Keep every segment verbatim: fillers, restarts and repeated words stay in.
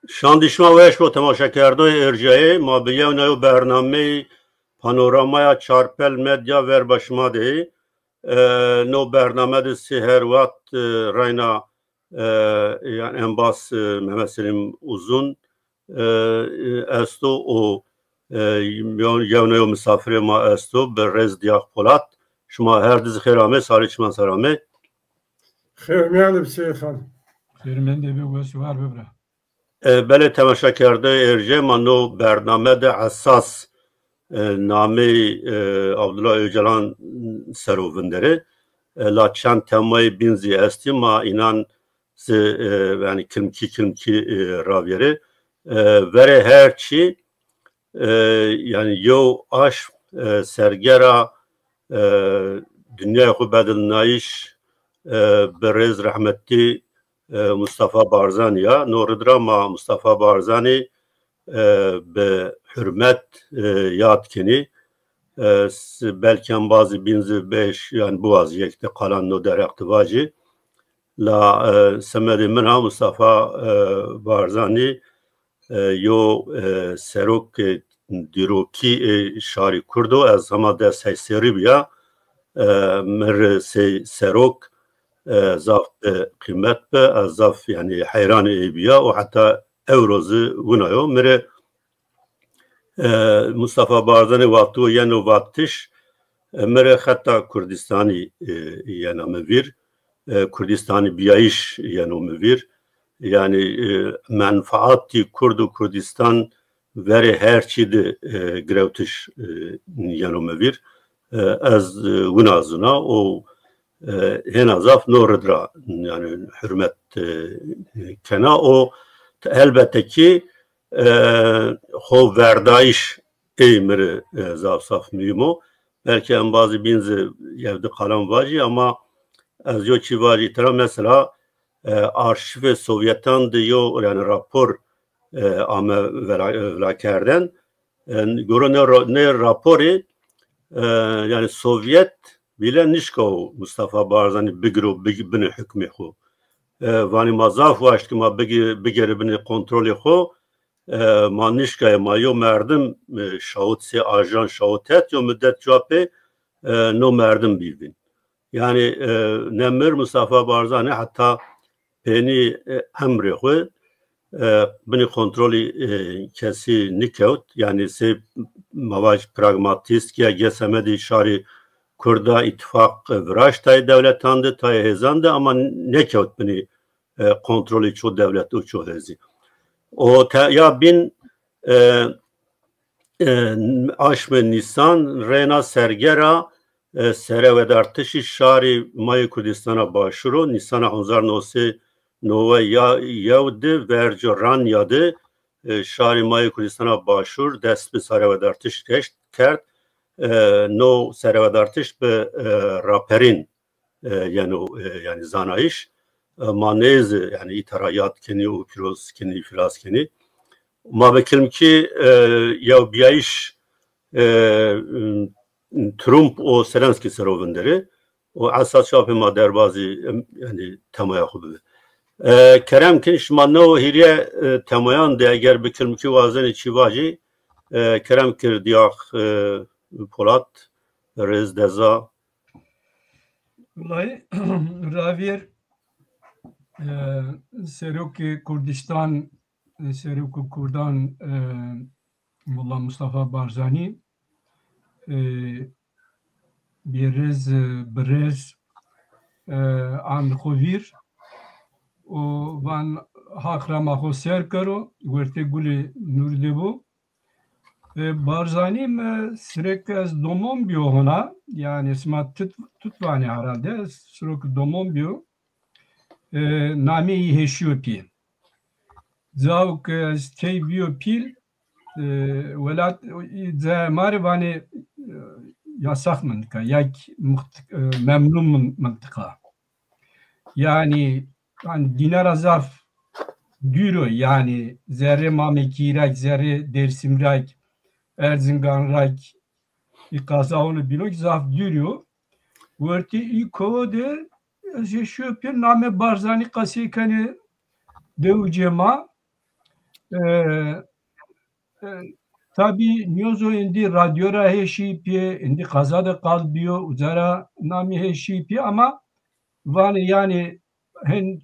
Şandî şima weş bo temaşekerdoyê erjayê. Ma bi yewna yew bernameyê Panoramaya Çarpel Medya ver ba şima de yê. E, no bername de sê her wext, e, reyna, e, yanî embaz, e, Mehmet Selîm Uzun, e, e, esto û, e, yew-, yewna yew misafirê ma esto bi rêz Diyaq Polat. Şima her di zî xêr amê, sarê çiman ser amê. Xêr mîyan de bi Seyîd Xan. Xêr mîyan de bi, weş û war bibra. E, belê temaşekerdoyê erjê, ma no bername de esas, e, nameyê, e, Abdullah Ocalan ser o vinderê. E, la çend temayê bîn zî estî, ma înan zî, e, yanî kilmkî kilmkî, e, ravêrê. E, verê her çî, e, yanî yew aşm, e, sergera, e, dinyayê xwu bedilnayîş, e, bi rêz rehmetî, e, Mustafa Barzanî ya. No rid ra ma Mustafa Barzanî, e, bi hurmet, e, yad kenî. E, s-, belkî embazî bîn zî beş, yanî biwazî yek di qalan no derheq di vajî. La, e, semedê min a Mustafa, e, Barzanî, e, yo, e, serokê dîrokî ê şarî Kurd o. Ez hema des heyserî bîya. E, mi rê sey serok, e, zaf bi qîmet bi. Ez zaf, yanî, heyranê ey bîya û heta ewro zî wina yo. Mi rê, e, Mustafa Barzanî wexto yeno vatiş, e, mi rê xeta Kurdîstanî, e, yena mi vîr. E, Kurdîstanî bîyayîş yeno mi vîr. Yanî, e, menfaatî Kurd û Kurdîstan verê her çî de, e, girewtiş, e, yeno mi vîr. E, ez, e, wina zûna û, e, hêna zaf no rid ra, yanî hurmet, e, kena û elbette kî, e, xo verdayîş ey mi rê, e, zaf zaf muhîm o. Belkî embazî bîn zî yew di qalan vajî ama ez yo çî vajî tira, mesela, e, arşîvê Sovyetan de yo, yanî, rapor, e, ame vila-, e, vilakerden. E, goro nê ra-, nê raporî, e, yanî Sovyet bîle nişka o Mustafa Barzanî bigiro big-, binê hukmê xo. E, vanî ma zaf waşt ki ma bigi-, bigêri binê kontrolê xo. E, ma nişkayê ma yo merdim, e, şawit sê ajan şawit het yo mudet cuwa pê, e, no merdim bîvîn. Yanî, e, ne mir Mustafa Barzanî heta pênî, e, emrê xwu, e, binî kontrolî, e, kesî nikewt. Yanî sey ma vaj pragmatîst ke ge semedî şarî Kurda îtîfaq, e, viraşt tayê dewletan de, tayê hêzan de ama nekewt binî, e, kontrolî ço dewlet û ço hêzî. O te-, ya bîn, e, e, aşmê Nîsan reyna sergera, e, serewedartişî şarî ma yê Kurdîstana Başûr o. Nîsana hezar no sey newey yew de verco Ranya de, e, şarî ma yê Kurdîstana Başûr dest bi serewedartiş keşt, kerd. E, no serewedartiş bi, e, raperîn, e, yeno, e, yanî zanayîş. E, ma nê zî, yanî, îta ra yad kenî û pîroz kenî, îflas kenî. Ma bi kilmkî, e, yew bîyayîş, e, Trump û Selenskî ser o vinderê. Û esas çapê ma derbazî, em, yanî, temaya xo bibe. E, kerem kin şima no hîrye, e, temayan de eger bi kilmkî wazenê çî vajî, e, kerem kir Diyaq, e, Polat, rêz deza. Wellahî, ravêr, e, Serokê Kurdistan, e, Serokê Kurdan, e, Molla Mustafa Barzanî, e, bêrêz, e, birêz, e, and xo vîr û van Haq rema xo ser kero, wertê gulê nûr de bo. E, Barzanî mi sirek ez domon bîyo hona, yanî sima tut, tut vanê herhalde, sirok domon bîyo. E, nameyî hêşîyo pîl. Cawo ke ez tey bîyo pîl, e, welat, e, cayê ma rê vanê, e, yasax mintika, ya kî muxt-, e, memnun min-, mintika. Yanî, yanî dîna ra zaf dûr o, yanî zerrê Mamekî ra kî, zerrê Dêrsim ra kî, Erzingan ra kî, î qazayonê bîno kî zaf dûr o. Wertê î kowo de ez hêşîyo pê namê Barzanî qesey kenê dewicê ma. E, e, tabî nîyozo êndî radyo ra hê şî pî, êndî qeza de qal bîyo, uca ra namî hê şî pî ama vanê yanî hên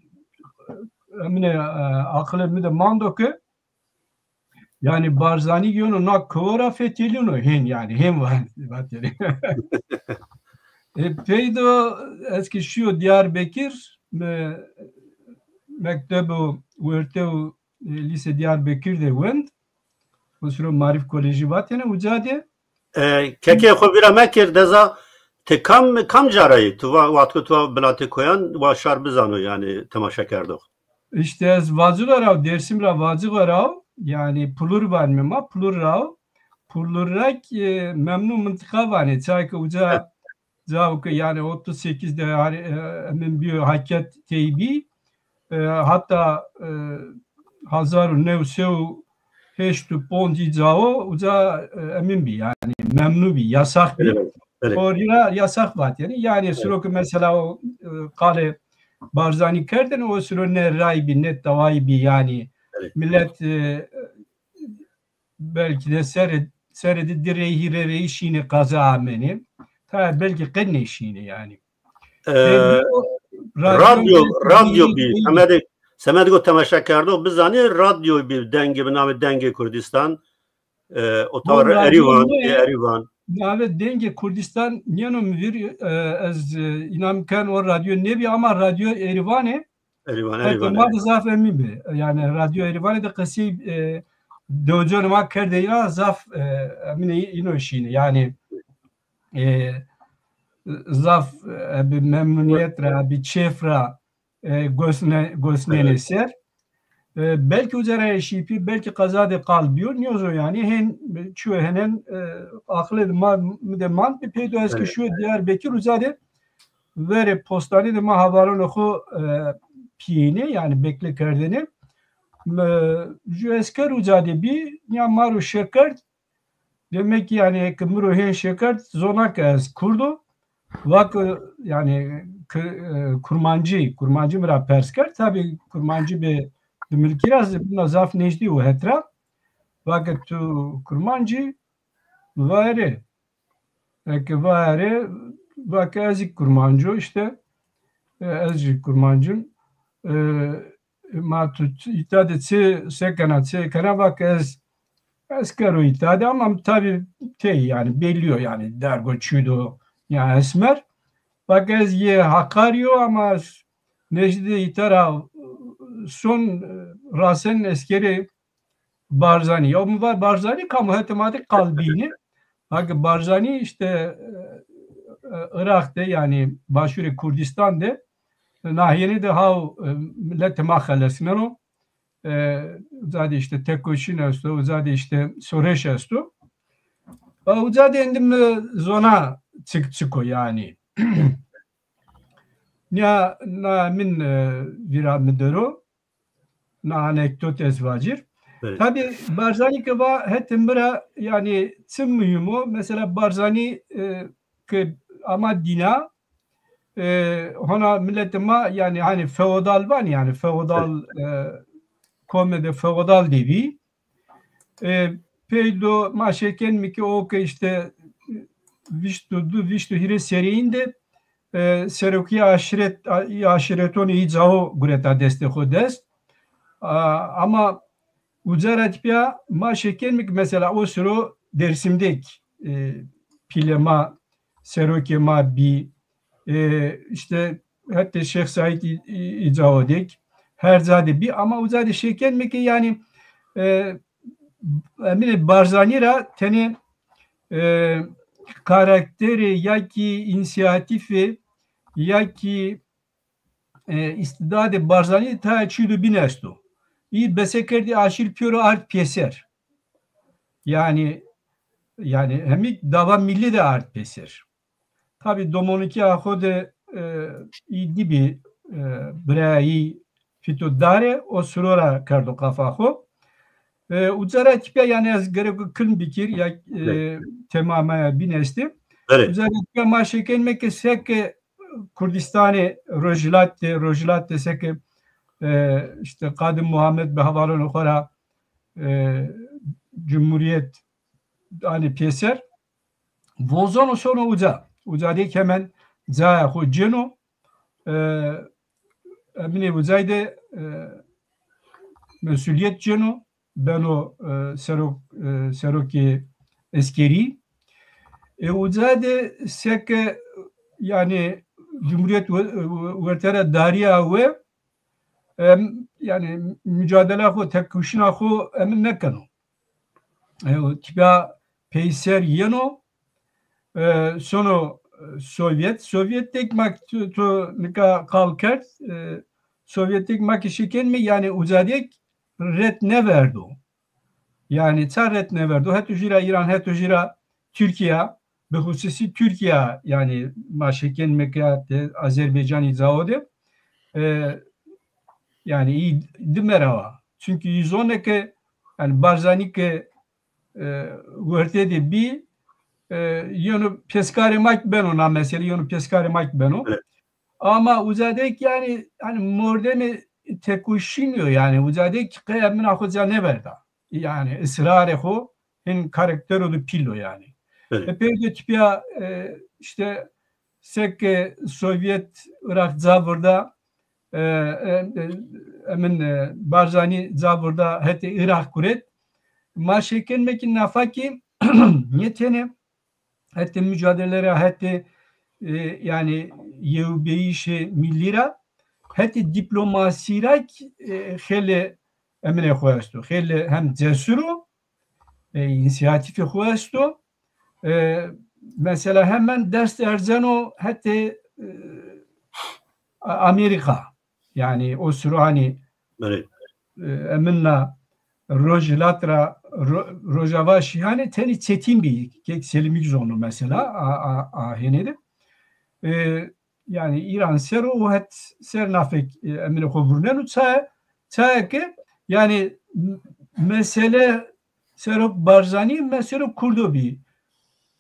emine, e, aqilê mi de mando ke yanî Barzanî yeno na kowo ra fetelîno hên yanî hên van vatêne. E, peydo ez ke şîyo Diyarbekir, me, mektebo werte û, e, lîse Diyarbekir de wend. O siro Marif Kolejî vatêne uca de. E, kekê xo vîra mekir, deza ti kam, kam ca ra yî? Tu va, wexto tu va Bilatê Koyan, wa şar bizano yanî temaşekerdox. Îşte ez Vacix ra, Dêrsim ra Vacix ra, yanî Pulur vanîme ma, Pulur ra. Pulur ra ki, e, Memnû mintiqa vanê. Çay ke uca, cao ke yanî otuz sekiz de har-, e, emin bîyo haket tey bî. E, hatta, e, hezar û new sey û heşt û poncî cao uca, e, emin bî yanî Memnû bî, yasax bî. Belê, belê. O ra yasax vatêne. Yanî siro ke mesela o, e, qalê Barzanî kerdêne, o siro ne ray bî, ne taway bî yanî. Belê. Milet, e, belkî de serê, serê de di rey, hîrê rey şînê qeza amenê. Taya belkî qe nêşînê yanî. E, radyo, radyo bî. Semedê, semedê go temaşekerdox bizanê radyo bî, dengê bi namê Dengê Kurdistan. E, o tawa erî van, erî van. Navê Dengê Kurdistan nêno mi vîr, e, ez, e, înam ken o radyo nêbî ama radyo Erîvanê. Erîvan, Erîvan, ma de zaf emîn bi. Yanî radyo Erîvanê de qesey, e, dewiconê ma kerdê ya zaf, e, emînê îno şînê. Yanî, e, zaf, e, bi memnunîyet ra, bi kêf ra, e, gosne-, gosnenê ser. E, belkî uca ra eşî pî, belkî qeza de qal bîyo, nîyozo yanî, hên, çiyo henen, e, aqilê de ma, mi de mand bi peydo ez ke şîyo Diyarbekir uca de verê postanî de ma hevalonê xo, e, pîyêne, yanî bekle kerdêne. Mi, ju esker uca de bî, ya ma ro şêkerd, Demek ki yanî eke mi ro hên şêkerd, zona ke ez kurd o, va ke yanî k-, e, kurmancî, kurmancî mi ra pers kerd. Tabî kurmancî bi dimilkî ra zî bina zaf nêjdî o het ra. Va ke tu kurmancî, va erê. Eke va erê, va ke ez zî kurmanc o îşte. E, ez zî kurmanc im. E, ma tu ç-, îta de çi, se kena, çi kena, va ke ez, ez kero îta de ama tabî tey yanî bellî yo yanî dergo çî do ya esmer. Va ke ez yê Hakarî yo ama ez nêjdî de îta ra son, e, rasen eskerê Barzanî. Ya mi va Barzanî kam o, hetê ma de qal bîne. Hake Barzanî îşte, e, e, Iraq de yanî Başûrê Kurdistan de, e, nahîyene de haw, e, miletê ma xelesneno. E, uca de îşte tekoşîn esto, uca de îşte soreş esto. E, uca de êndî mi zona çik çik o yanî. Nîya na min, e, vîra mi der o. Na anekdot ez vacir. Evet. Tabî Barzanî ke va hetê mi ra yanî çi muhîm o? Mesela Barzanî, e, ke ama dîna, e, hona miletê ma yanî hani feodal van yanî feodal, e, komê de feodal de bî. E, peydo ma şêkenîme ke o ke îşte vîst û di, vîst û hîrê sereyîn de, e, serokîya aşîret, a-, aşîretonê î cao gureta destê xo dest. A, ama uca ra tepîya ma şêkenîme ke mesela o siro Dêrsim de kî, e, pîlê ma, serokê ma bî, e, îşte hetê Şêx Seîd î, î, î cao de kî, her ca de bî, ama uca de şêkenîme ke yanî, e, emînê Barzanî ra tenê, e, karakterê ya kî înîsîyatîfê ya kî, e, îstîdadê Barzanî taya çî do bîn esto. Î bese kerdî aşîr pêro ard pêser. Yanî, yanî hemî dava millî de ard pêser. Tabî domonikîya xo de, e, î dî bî, e, birayî fîto dare, o siro ra kerdo qafa xo. E, uca ra tepîya yanî ez gereko kilm bikir, ya, e, tema ma ya bîn estî. Uca ra tepîya ma şêkenîme ke seke Kurdistanê Rojhilat de, Rojhilat de seke, e, îşte Qadim Muhammed bi hevalonê xo ra, e, cumhurîyet, hanî pêser, vozeno sono uca. Uca de kî hemen caya xo cêno. E, eminê ucay de, e, mesulîyet cêno, beno, e, serok, e, serokê eskerî. E, uca de seke, yanî, Cumhurîyet we-, werte ra darîya we, em, yanî, mucadela xo, tekuşîna xo emin nêkeno. E, o tîpa peyser yeno, e, sono, e, Sovyet. Sovyet de kî ma tu, tu nika qal kerd, e, Sovyet de kî ma kî şikên mi, yanî, uca de kî ret nêverdo. Yanî ça ret nêverdo? Heto jî ra Îran, heto jî ra Tirkîya, bi xususî Tirkîya, yanî ma şikên mi ke de Azerbaycanî cao de, e, yanî î di merawa. Çunkî î zonê ke, yanî Barzanî ke, e, werte de bî, e, yeno pêskarê ma kî beno, na mesele yeno pêskarê ma kî beno. Evet. Ama uca de kî yanî, yanî mordemê tekuşîn yo yanî, uca de kî qey emina xo ca nêverda. Yanî israrê xo hin karaktero de pîl o yanî. Evet. E, pey de tîpa, e, îşte seke Sovyet Iraq ca virda, e, e, e, emin, e, Barzanî ca virda hetê Iraq guret. Ma şikên mi kî nafa kî nê tenê hetê mucadele ra, hetê, e, yanî yewbîyayîşê millî ra, hetê dîplomasî ra kî, e, xeylê eminê xo esto. Xeylê hem cesur o, e, însîyatîfê xo esto. E, mesela hemen dest erzeno hetê, e, A-, Amerîka. Yanî o siro hanî, belê, e, emin na Rojhilat ra ro-, Rojava şî hanî tenê Çetîn bî. Kek Selîmî kî zono mesela, a, a, a hênê de. E, yanî Îran ser o, o het ser nafek, e, eminê xo vurneno. Çaye, çaye ke yanî m-, mesele sero Barzanî, mesele Kurdo bî.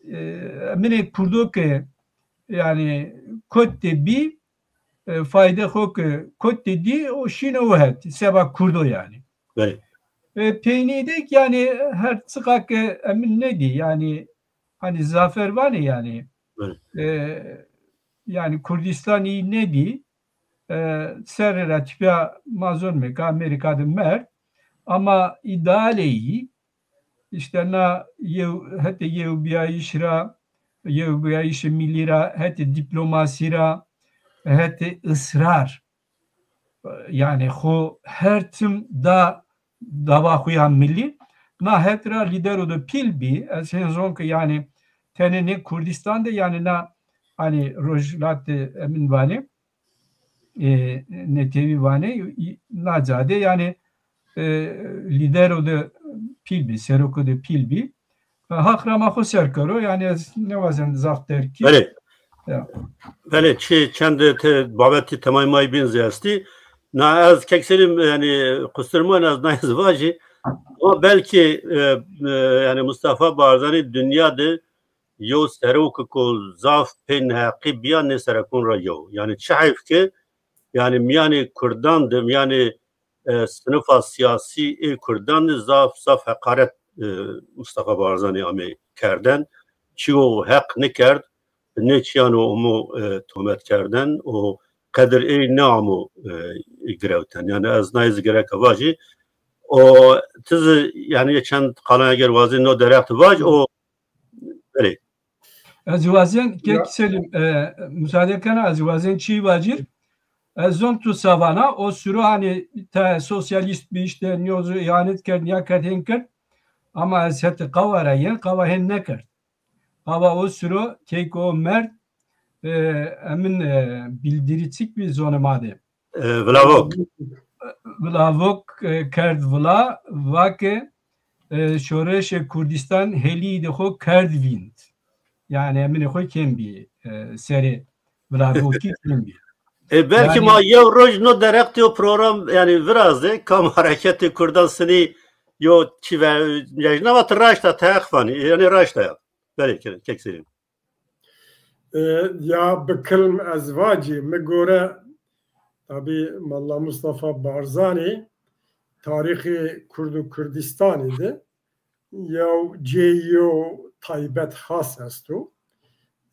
E, eminê Kurdo ke yanî kot de bî, e, fayde xo ke kot de dî, o şîno o het, seba Kurdo yanî. Belê. E, peynî de kî yanî her çiqa ke emin nêdî, yanî hanî zafer vanê yanî. Belê. E, yanî Kurdîstanî nêdî, e, serrê ra tîpa ma zonme ke Amerîka de merd, ama îdealê yî, îşte na yew, hetê yewbîyayîş ra, yewbîyayîşê millî ra, hetê dîplomasî ra, hetê israr. Yanî xo her tim da dava xo ya millî. Na het ra lîdero de pîl bî. Ez hên zon ke yanî tenê nê Kurdîstan de, yanî na, hanî Rojhilat de emin vanê, e, netewî vanê, na ca de yanî, e, lîdero de pîl bî, seroko de pîl bî. E, Haq rama xo ser kero, yanî ez nêwazen zaf derg kî. Belê. Ya. Belê, çi çend te-, babetî temay may bîn zî estî. Na ez kek Selîm, yanî qusur mane ez nay zî vajî. Ama belkî, e, e, yanî Mustafa Barzanî dinya de yew serok ke zaf pê neheqî bîya nê serekon ra yew. Yanî çi heyf ke, yanî mîyanê kurdan de, mîyanê, e, sinifa sîyasî ê kurdan de zaf, zaf heqaret, e, Mustafa Barzanî amey kerden. Çîyo heq nêkerd, nê çîyan o amo, e, tomet kerden, o qedir ey nêamo, e, girewten. Yanî ez nay zî gereka vajî. O ti zî yanî çend qalan eger wazî no derext vaj, o Belê. Ez wazen, kek Selîm, e, musade kena, ez wazen çî vacîr. Ez zon tu savana, o siro hanî te sosyalîst bî, îşte nîyo zî îhanet kerd, nîya kerd, hên kerd. Ama ez hetê qawa ra yen, qawa hên nêkerd. Qawa o siro kek o merd, e, emin, e, bildiriçik bî zonê ma de. E, vilavok. Vilavok, e, kerd vila, va ke, e, şoreşê Kurdîstan helîyî de xo kerd vînd. Yanî eminê xo kêm bî, e, serê vilavokî kêm bî. E, belkî yanî ma yew roj no dereqtê o program, yanî virazê kam hareketê Kurdan sinî yo çî ve, yanî na vat raşt a, te heq vanî, yanî raşt a ya. Belê, kek Selîm. E, ya bi kilm ez vacî, mi gore, tabî Mela Mustafa Barzanî tarîxê Kurd û Kurdistanî de yew cêyo taybet xas esto.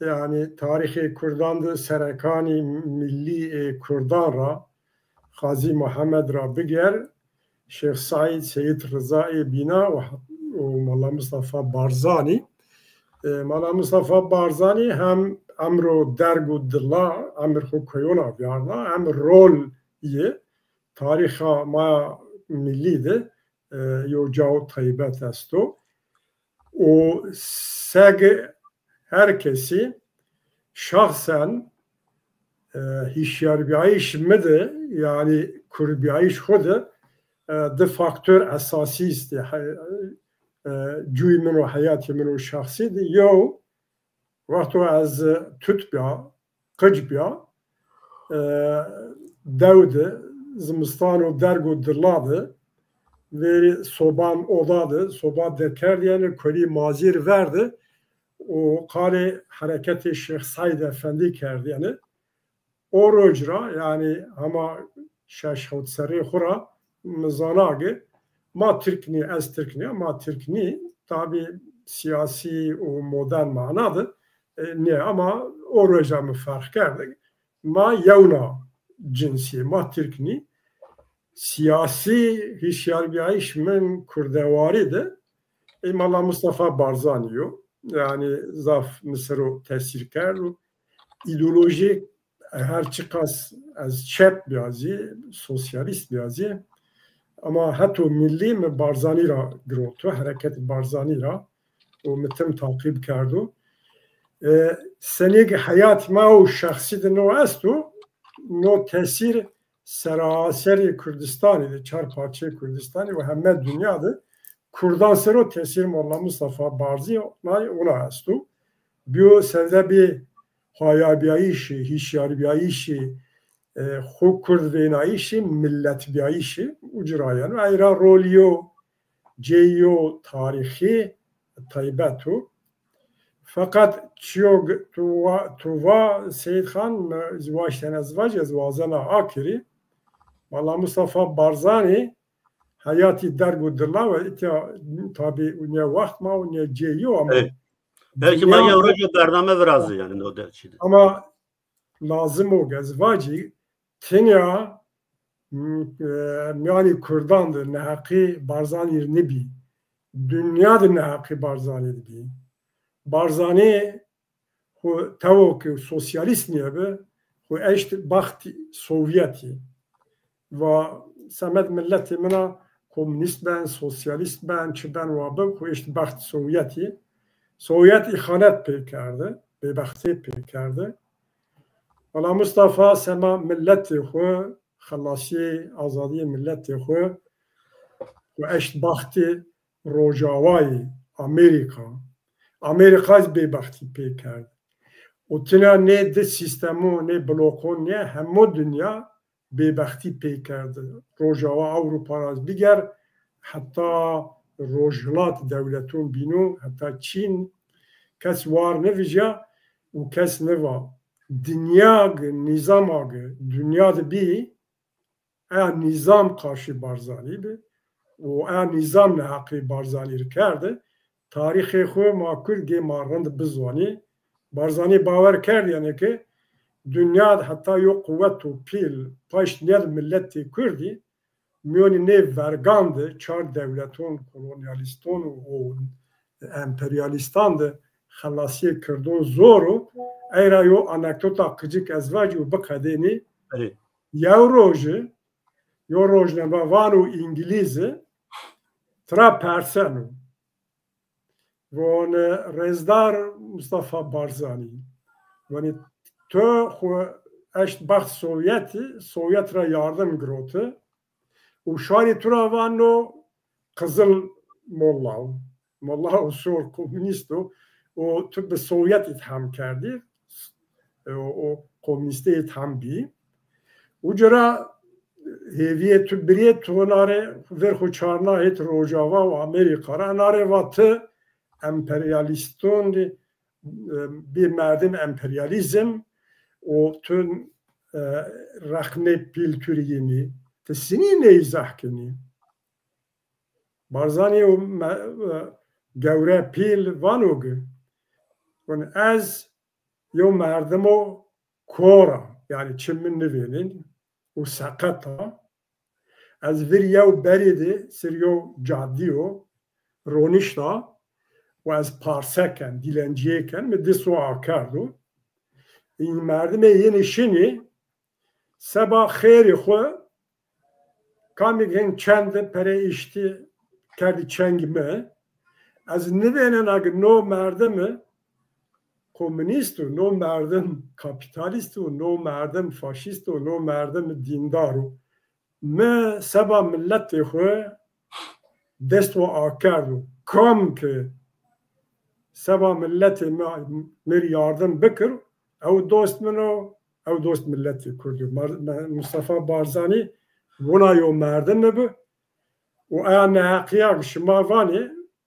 Yanî tarîxê Kurdan de serekanî millî ê Kurdan ra, Xazî Muhammed ra biger, Şêx Seîd, Seyîd Riza ê Bîna û, û Mala Mistefa Barzanî. E, Mala Mistefa Barzanî hem emro derg û dilla, emir xo koyona vîyarna, hem rol yê tarîxa ma millî de, e, yo cao taybet esto. Û seg her kesî şexsen, e, hîşyarbîyayîş mi de, yanî kurbîyayîş xo de, e, di faktor esasî estê. He-, e, cûyî min û heyatê min û şexsî de yew, wexto ez tut bîya, qic bîya, e, dew de, zimistan û derg û dilla de, verî soban oda de, soba dekerdîyene, kolî mazîr ver de û qalê hereketê Şêx Seîd Efendî kerdîyene. O roc ra, yanî hema şeş hewt serrê xo ra mi zana ke ma Tirk nî, ez Tirk nîya, ma Tirk nî. Tabî sîyasî û modern mana de, e, nî, ama o roca mi ferq kerd. Ma yewna cins î, ma Tirk nî. Sîyasî hîşyarbîyayîş min kurdewarî de, ey Mala Mistefa Barzanî yo. Yanî zaf mi ser o tesîr kerd û îdeolojîk her çiqas ez çep bîya zî, sosyalîst bîya zî, ama heto millî mi Barzanî ra giroto, hereketê Barzanî ra û mi tim taqîb kerdo. E, senî ke heyat ma û şexsî de no esto, no tesîr seraserê Kurdistanî de, çar parçeyê Kurdistanî û heme dinya de Kurdan ser o tesîr Molla Mustafa Barzî nay ona esto. Bîyo sebebê hayabîyayîşî, hîşyarbîyayîşî, e, xwu Kurd vênayîşî, miletbîyayîşî, uci ra yeno. Ey ra rolî yo, cêyî yo tarîxî taybet o. Feqet çiyo g-, tu wa-, tu va Seyîd Xan, mi zî waştene ez vacî, ez wazena akirî. Mala Mustafa Barzanî heyatî derg û dila we, îtya tabî nê wext ma û nê cêyî yo ama. Evet. Belkî ma yew roja bername virazî yanî no derçî de. Ama lazim o ke ez vacî, tenya, m-, e, mîyanî Kurdan de neheqî Barzanî rê nêbî. Dinya de neheqî Barzanî rê bî. Barzanî xwu tewo ke sosyalîst nîyebe, xwu eşt baxtî Sovyetî. Va semed miletê min a, komunîst ben, sosyalîst ben, çi ben wa bi, xwu eşt baxtî Sovyetî. Sovyet îxanet pê kerde, bêbextî pê kerde. Mala Mustafa sema miletê xwu, xelasî, azadîyê miletê xwu, xwu eşt baxtî Rojawayî, Amerîka. Amerîka zî bêbextî pê kerd. Û tina nê di sîstemo, nê blokon nîye, hemo dinya bêbextî pê kerde. Rojawa Ewropa ra biger, heta Rojhilat dewleton bîno, heta Çîn, kes war nivijya û kes niva. Dinya ge, nîzama ge, dinya de bî, eya nîzam qarşî Barzanî bi û eya nîzam neheqî Barzanî rê kerde. Tarîxê xwu ma Kurd gê ma rind bizanî. Barzanî bawer kerd yanî ke dinya de heta yo quwet û pîl paşt nêd miletê Kurdî, mîyonî nê vergan de çar dewleton, kolonyalîston û, û emperyalîstan de xelasîyê Kirdon zor o. Ey ra yo anekdota qicik ez vacî û biqedênî. Erê. Yew rojî, yo rojname vano Îngilîzi, tira perseno. Vone, Rêzdar Mustafa Barzanî, vanî, to xwu eşt baxt Sovyetî, Sovyet ra yardim giroti û şarî tu ra vano Qizil Molla o. Molla o sor komunîst o û tu bi Sovyet îtham kerdî, o, o komunîstê îtham bî. Uca ra hêvîyê tu birê, tu na rê ver xwu çarna hêt Rojava û Amerîka ra. Na rê va ti emperyalîston, e, bî merdin emperyalîzm û tu, e, rexnê pîl tu rê yînî. Ti sinî nê îzah kenî. Barzanî û me-, e, gewre pîl vano ki, vun ez yew merdimo kor a, yanî çi mi nivênên û seqet a. Ez vir yew berî de sir yew cadîyo ronişta û ez parse ken, dîlencîyê ken, mi dist wa akerdo. În merdimê yenî şinî seba xêrî xwu kamî hin çend pere îştî kerdî çengî mi. Ez nivênena ki no merdimi komunîst û no merdim kapîtalîst û no merdim faşîst û no merdim dîndar o. Mi seba miletê xwu dest wa akerdo. Kam ki seba miletê mi, mi rî yardim bikir, ew dost min o, ew dost miletê Kurd o. Mar-, me-, Mustafa Barzanî wina yo merdimi bi û eya neheqîya ki şima vanê,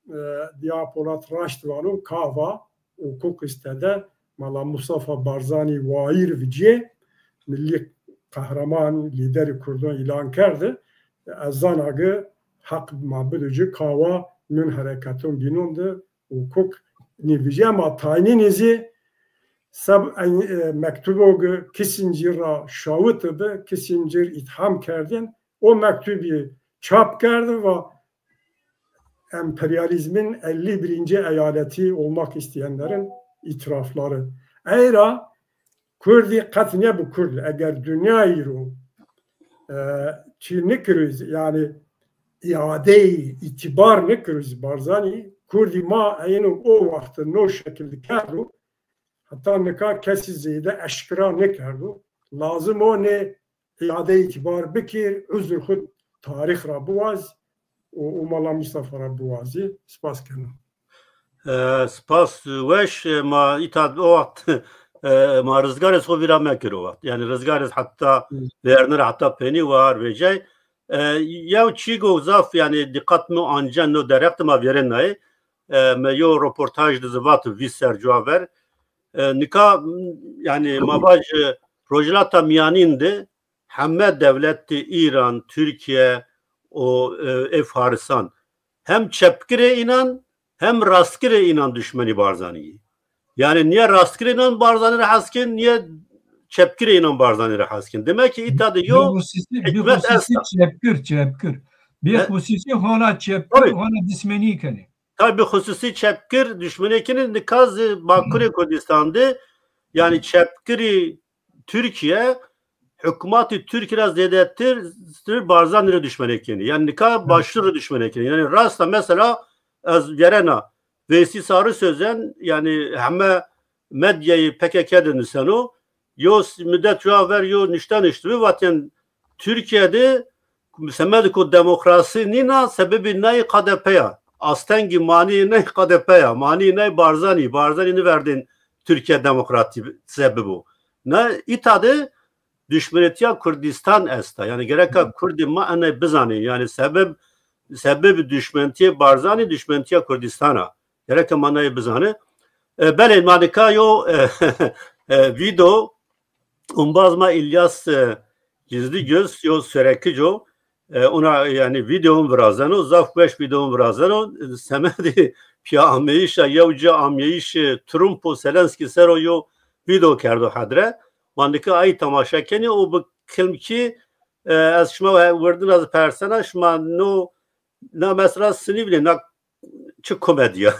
e, Dîya Polat raşt vano, ka va, û Kukis tede Mala Mustafa Barzanî wayîr vicîyê, milî qehreman, lîderî Kurdan îlan kerdi. Ez zana ki heq ma bido ci, ka wa nun hereketon bînon de û Kuk nî vicîyê, ma taynînî zî seb, e, mektubo ki Kissinger ra şawiti bi, Kissinger îtham kerdên, o mektubî çap kerdi, va emperyalizmin elli birinci eyaleti olmak isteyenlerin itirafları. Eyra Kurdî qet nêbi Kurd. Eger dinya îro, e, çî nikiriz, yanî îadeyî îtîbar nikiriz Barzanî, Kurdî ma eyno o wexti no şekil kerdo, heta nika kesî zêde eşkera nêkerdo. Lazim o nê îade îtîbar bikir, uzr xwu tarîx ra biwaz û, û Mala Mustafa ra biwazî. Spas kena. E, spas weş, e, ma îta o wext, e, ma rizgarê xwu vîra mekir o wext. Yanî rizgarê heta vernir heta penî war vecay. E, yew çî go zaf, yanî dîqat mi ancen no derheq de ma vêrenayê. E, me yo roportaj de zî vat vîst ser cuwa ver. E, nika, m, yanî ma vaj, e, Rojhilata Mîyanîn de heme dewletê Îran, Tirkîye û, e, ê Farisan hem çepgirê înan hem rastgirê înan duşmenî Barzanî yî. Yanî nîye rastgirê înan Barzanî ra hes kên, nîye çepgirê înan Barzanî ra hes kên. Demek ki îta de yo hikmet esta. Çepgir, çepgir. Bi xusîsî hona çepgir, hona dismenî kenê. Tabî xusûsî çepgir duşmenê kenê, nika zî Bakurê Kurdîstan de, yanî çepgirî Tirkîye, hukmatî Tirkî ra zêdetir Barzanî rê duşmenê kenê. Yanî nika başûr rê duşmenê kenê. Yanî rasta mesela ez vêrena Veysî Sarı Sözen, yanî heme medyayê P K K de nuseno, yo s-, mudet cuwa ver yo nuşte nuştibî, vatên Tirkîye de semedê ku demokrasî nîna, sebebî nayî K D P ya. Astengî manî nayî K D P ya. Manî nayî Barzanî. Barzanî niverdên Tirkîye demokratî se bibo. Na îta de duşmenetîya Kurdîstan esta. Yanî gereka Kurdê ma enay bizanê. Yanî sebeb, sebebî duşmentîyê Barzanî duşmentîya Kurdîstan a. Gereka ma nayê bizanê. E, belê, ma nika yo, e, e, vîdeo, umbaz ma İlyas, e, Gizligöz, yo Sorekic o, e, ona, yanî, vîdeon virazeno, zaf weş vîdeon virazeno. E, semedê pîya ameyîşa, yew ci ameyîşê Trump û Selenskî ser o yo vîdeo kerdo hedre. Ma nika ay temaşe kenê û bi kilmkî, e, ez şima wirdina zî persena, şima no Na mesela sinî bîne, na çi komedî ya.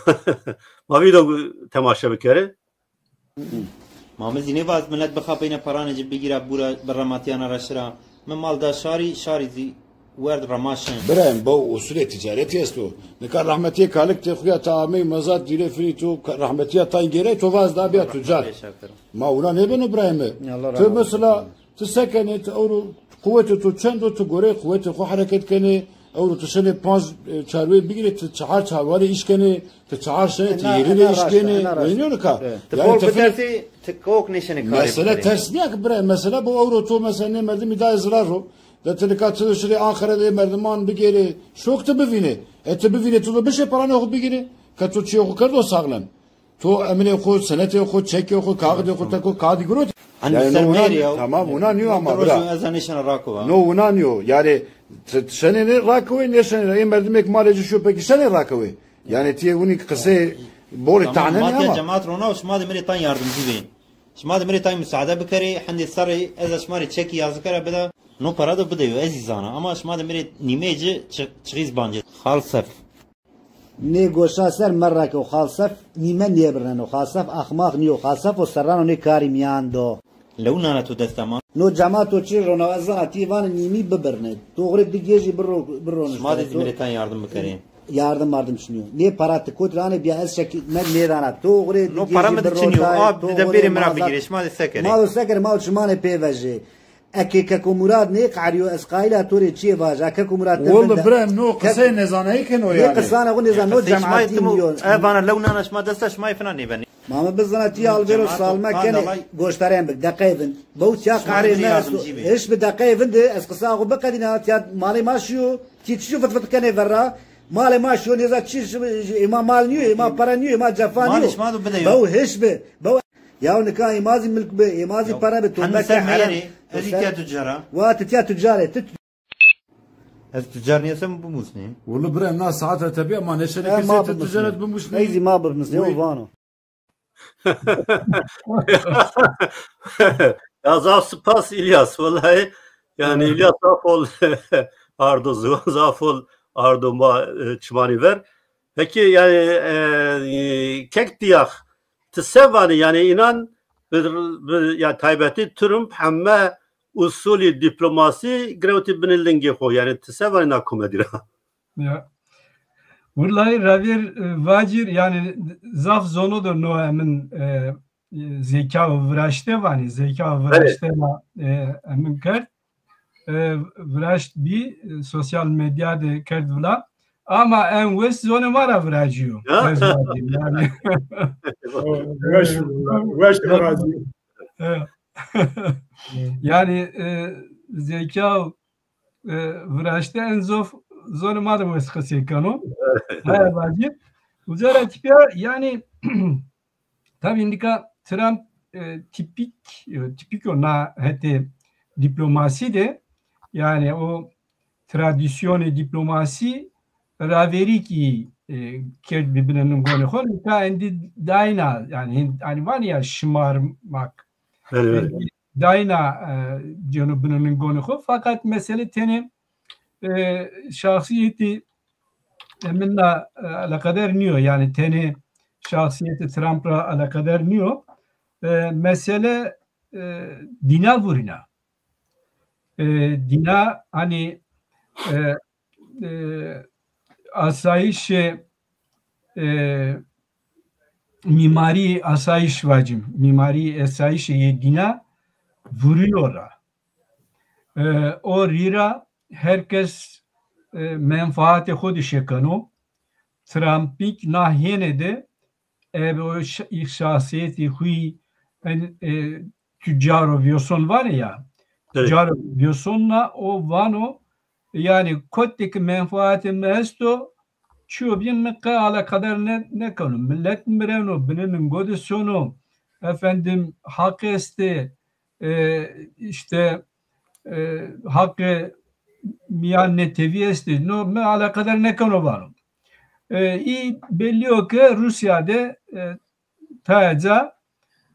Ma vîdeo temaşe bikerê. Ma mi zî nêvaz milet bixapeyne paranê ci bigîra bûra bi rematîyana ra şira. Mi mal da şarî, şarî zî werd remaşin. Birayim, bo usulê ticaretî esto. Nika rehmetîyê kalik tê xuya ta amey mezat dîrê firî to, ka-, rehmetîya tayn gêrey to vaz da bîya tucar. Ma wina nêbeno birayê mi. Ti mesela Ti se kenê, ti ewro quwetê to çend o, ti goreyê quwetê xo hereket kenê, ewro ti şenê panc, e, çarwê bigîrê, ti çehar çarwarê îş kenê, ti çehar şenê, ti yêrînê îş kenê. Wenîyo nika? Ti bol bitersî, ti kok nêşenê karê bikerê. Mesele ters nîya ki bira, mesele bo ewro to mesela nê merdimî dayê zirar ro. De ti nika ti şirê Anqara de merdiman bigêrê, şok ti bivînê. E ti bivînê, ti do bişê paranê xo bigîrê. Ke to çiyê xo kerdo saxlem. To eminê xo, senetê xo, çekê xo, kaxidê xo, teko kaxidî girot. Hani yani no wina, tamam, wina niyo ama bira. No wina niyo. Yani Ti, ti şenê nê rakewê, nêşenê ra. Ê merdimêk malê ci şo pekî şenê rakewê. Yanî tiyê winî qiseyê borê Tamam, tahnenê ma tiya ama. Cemaat rona û şima de mi rê tan yardimcî bê. Şima de mi rê tan musaade bikerê, hendê serrê ez a şima rê çekî yazike ra bida. No para do bideyo, ez zî zana. Ama şima de mi rê nîmeyê ci çi-, çixîz bancê. Xal Sef. Nê goşa ser merreke û Xal Sef nîme nêbirneno. Xal Sef axmaq nîyo. Xal Sef o serrano nê karî mîyan do. Lew nana to desta ma. No cemato çi rona ez zana tî vanê nîmî bibirne. To xurê di gêjî birro, birro. Şima de zî miletan yardim bikerê. Yardim mardim çinîyo. Nê para ti kot ranê bîya ez şekî me nêdana. To xurê di gêjî birro. No para mi de çinîyo. A, de bêrê mi ra bigirê. Şima de se kerê. Ma do se kerê, ma do çimanê pê vejê. Eke Keko Murad nêqerîyo, ez qayîl a to rê çiyê vaja. Keko Murad te Wele vinde. Bira, no qisey nêzanayî keno yanî. Nê qisana xo nêzan, no cemaatî nîyo. E, vana lew nana şima desta şima yê fina nêbenê. Ma mi bizana tîya albêro salme kenê, goştarên bik, deqeyê vind. Bew tiya qehrê me esto. Hiş bi deqeyê vind de, ez qisa xo biqedîna, tiya malê ma şiyo, tî çi fitfit kenê verra. Malê ma şiyo, nêza çi şi-, ê ma mal nîyo, ê ma para nîyo, ê ma cefa nîyo. Bew hiş bi, bew Ya nika ê ma zî milk bi, ê ma zî pere bi, to beke herem. Ez zî tiya tucar a. Wa ti tiya tucar ê, ti tu- Ez tucar nîyesem bimusnî. Wele bira, na saete tebî ama nêşenê kesê ti tucaret bimusnî. Ez zî ma bimusnî, o vano. Ya zaf spas İlyas, wellahî. Yani İlyas zaf ol ardo ziwan, zaf ol ardo ma, e, çimanî ver. Peki yani, e, e, kek diyax, ti se vanî, yanî înan bi, bi, ya taybetî Trump heme usulî dîplomasî girewtî binê lingê xo. Yanî ti se vanî na komedî ra? Ya. Wellahî ravêr, e, vacîr, yanî zaf zono do no emin, e, e, zeka û viraşte vanî, zeka û viraşte ra, e, emin kerd. E, viraşt bî, e, sosyal medya de kerd vila. Ama en wes zonê ma ra viracîyo. Ya. Ez vacî, yanî. Weş, weş viracîyo. E, yanî, e, zeka, e, viraşte en zof zonê ma de wes qisey keno. Haya vacî. Uca ra tîpya, yanî, Tabî nika Trump, e, tîpîk, e, tîpîk o na hetê dîplomasî de, yanî o tradîsyonê dîplomasî ravêrî kî, e, kerd bi binê ningonê xo. Nika endî dayna, yanî, hin-, hanî vanî ya şimarmak. Belê, belê. Endî dayna, e, cêno binê ningonê xo. Fakat mesele tenê, e, şahsîyetî emin ra, e, eleqeder nîyo. Yanî tenê şahsîyetê Trump ra eleqeder nîyo. E, mesele, e, dîna vurîna. E, dîna hanî, e, e, asayîşê, e, mîmarî asayîş vacim. Mîmarî esayîşê yê dîna vurîyo ra. E, o rî ra her kes, e, menfaatê xo dişê keno. Trumpîk na hêne de ebe o ş-, î şahsîyetî xuyî en, e, tucaro vîyoson vanê ya. Evet. Tucaro vîyoson na o vano, yanî kotê ke menfaatê mi esto, çîyo bîn mi qe alaqadar ne-, nêkeno. Milet mireno, binê ningo de sono. Efendim, haq estê, e, îşte, e, haqê mîyan netewî estê. No mi alaqadar nêkeno vano. E, î bellî yo ke Rûsya de, e, tayê ca,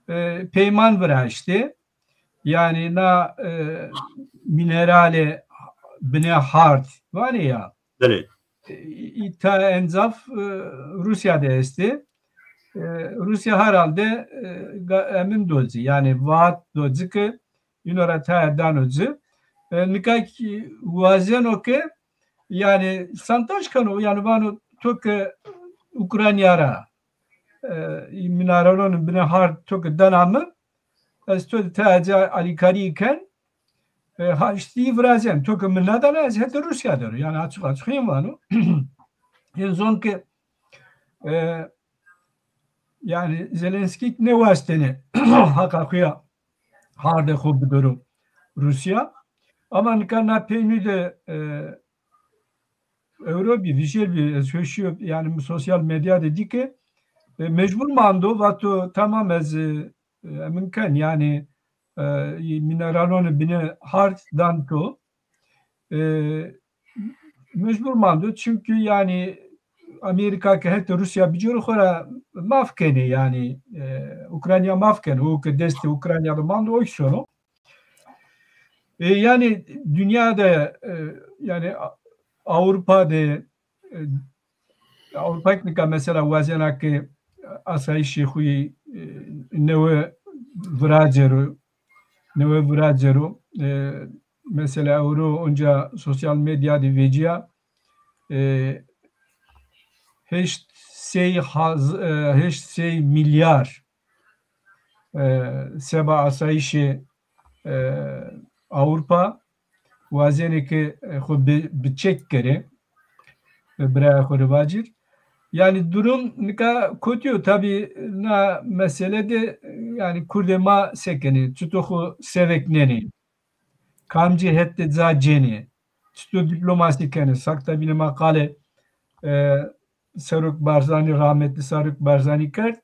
e, peyman viraştê. Yanî na, e, mîneralê binê hard vanê ya. Belê. E, î tayê en zaf, e, Rûsya de estê. E, Rûsya herhalde, e, ga-, emin do ci, yanî vaat do ci ke îno ra tayê dano ci. E, nika kî wazeno ke, yanî şantaj keno, yanî vano to ke Ukrayna ra, e, î mîneralonê binê hard to ke dana mi, ez to de tayê ca alîkarî ken, e, haştî virazên. To ke mi nêdana, ez hetê Rûsya der o. Yanî açık açık hên vano. Hên zon ke, e, yanî Zelenskî nêwastêne haqa xo ya hardê xo bidero Rûsya. Ama nika na peynî de, e, ewro bî, vijêr bî, ez hoşîyo, yanî mi sosyal medya de dî ke, e, mecbur mando, vato tamam ez, e, emin ken, yanî, e, mîneralonê binê hard dan to. E, mecbur mando. Çünkü yani Amerika ke hetê Rusya bicêro xo ra maf kenê yani, e, Ukrayna maf kenê. O ke destê Ukrayna de mando, o kî sono. E, yani dünya de, e, yani A-, Avrupa de, e, Avrupa kî nika mesela wazena ke asayîşê xo yê, e, newe viracero, newe viracero. E, mesela ewro onca sosyal medya de vecîya, e, heşt sey haz-, e, heşt sey milyar, e, seba asayîşê, e, Avrupa wazenê ke, e, xo bi, bi çek kerê, e, biraya xo rê vacîr. Yani durum nika kotî yo. Tabî na mesele de, e, yani kurdê ma se kenê, çito xo seveknenê, kamcî het de ca cênê, çito dîplomasî kenê. Sakta bîne ma qalê, e, Serok Barzanî, rahmetli Serok Barzanî kerd.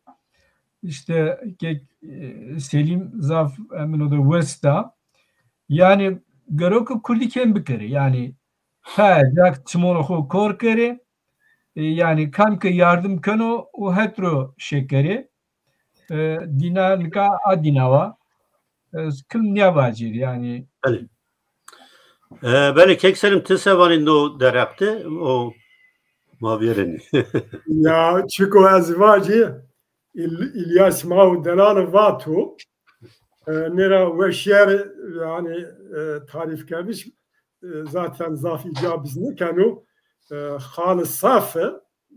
İşte kek, e, Selîm zaf, e, min o de wes da. Yani gero ke kurdî kêm bikerê. Yani tayê ca ke çimona xo kor kerê, e, yani kam ke yardim keno, o het ro şekerê. E, dîna nika a dîna wa. Ez kilm nîya vacîr yani. Belê. E, belê, kek Selim, ti se vanî no derheq de, o ma vêrenî. Ya, çiko ez vacî, İl-, İlyas ma û delal vato, e, nêra weşîyer, yani, e, tarîfkerdiş, e, zaten zaf îcabiz nêkeno, e, Xal Safi,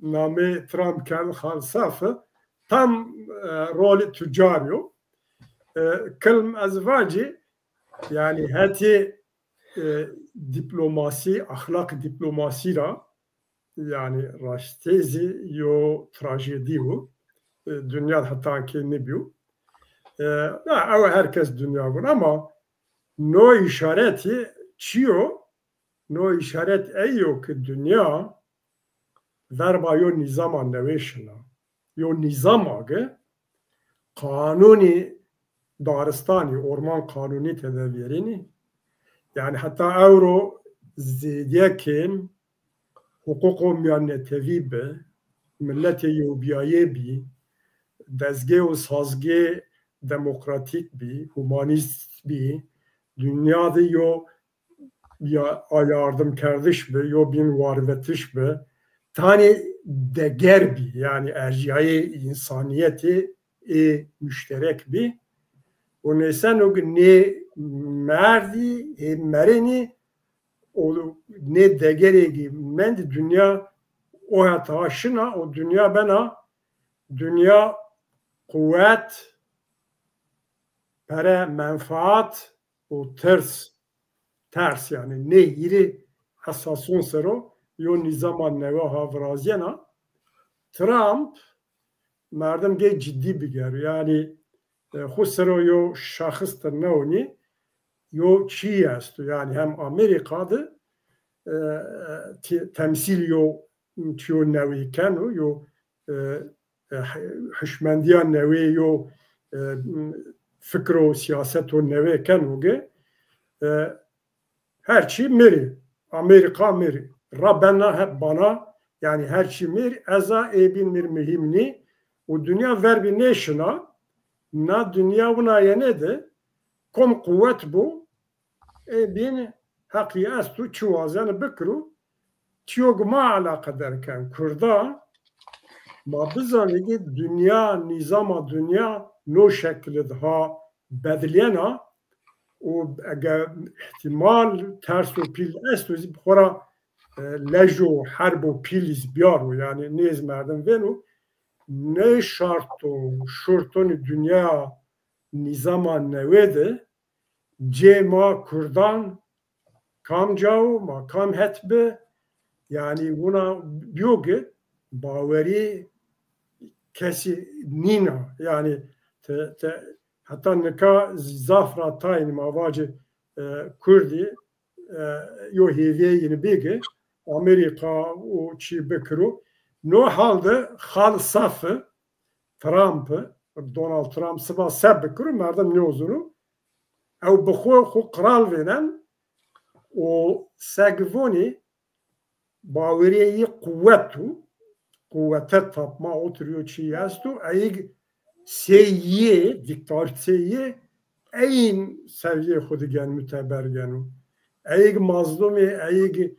namê Trump kerd Xal Safi, tam, e, rolî tucar yo. E, kilm ez vacî, yani hetê, e, dîplomasî, axlaq dîplomasî ra, yani raştê zî yo trajedî yo. E, dinya heta kê nêbîyo. E, na, ew her kes dinya vun ama no îşaretî çi yo? No îşaret ey yo ke dinya verba yo nîzama newê şina. Yo nîzam age, qanûnî daristanî, orman qanûnî tede vêrînî. Yani heta ewro zêdîyekên huquqo mîyannetewî bi, miletê yewbîyayê bî, dezgê û sazgê demokratîk bî, humanîst bî, dinya de yo ya, a yardimkerdiş bi, yo bîn warvetiş bi, tanê deger bî, yani erjîyayê însanîyetê ê muşterek bî. Û nêseno ki nê merdî, ê merênî, o nê degerê ki mendî dinya o heta şina, o dinya bena dinya quwet, pere, menfaat û tirs, ters yani nê hîrê esason ser o yo nîzama newe ha virazîyena. Trump merdim gê cidî bigero. Yani, e, xwu ser o yo şaxis de neonî, yo çîyî esto. Yani hem Amerîka de, e, ti-, temsîl yo çîyo newê keno, yo, e, e, hişmendîya newê yo, e, fikro siyaseto newê keno ge, e, her çî mirî, Amerîka mirî. Ra bena hep bana, yani her çî mirî, ez a ê bîn mi rê muhîm nî. Û dinya ver bî nêşina, na dinya winayene de kom quwet bo, ê bîn heqî esto, çi wazeno bikiro. Çîyo ki ma eleqedar ken, Kurda, ma bizanê ki dinya, nîzama dinya no şekilî de ha bedilîyena û ege îhtîmal ters û pîl esto zî bi xo ra, e, lej û herb û pîl zî biyaro, yani nêz merdim vêno, nê şart û şurtonî dinya nîzama newê de cê ma Kurdan kamca o, ma kam het bi, yani wina biyo ki bawerî kesî nîna. Yani te, te, heta nika zaf ra tayîn ma vacî, e, Kurdî, e, yo hêvîye yîn bêgi, Amerîka û çî bikiro. No hal de Xal Safi, Trump, Donald Trump siba se bikiro, merdim nêzûno. Ew bi xwu, xwu qral vênen û seg vonî bawerîyê yî quwet o, quwete tapma otir yo çî esto, eyg sey yê, dîktatorîteyê, eyn seviyê xo de gen, muteber geno. Eyg mazlumê, eyg, e,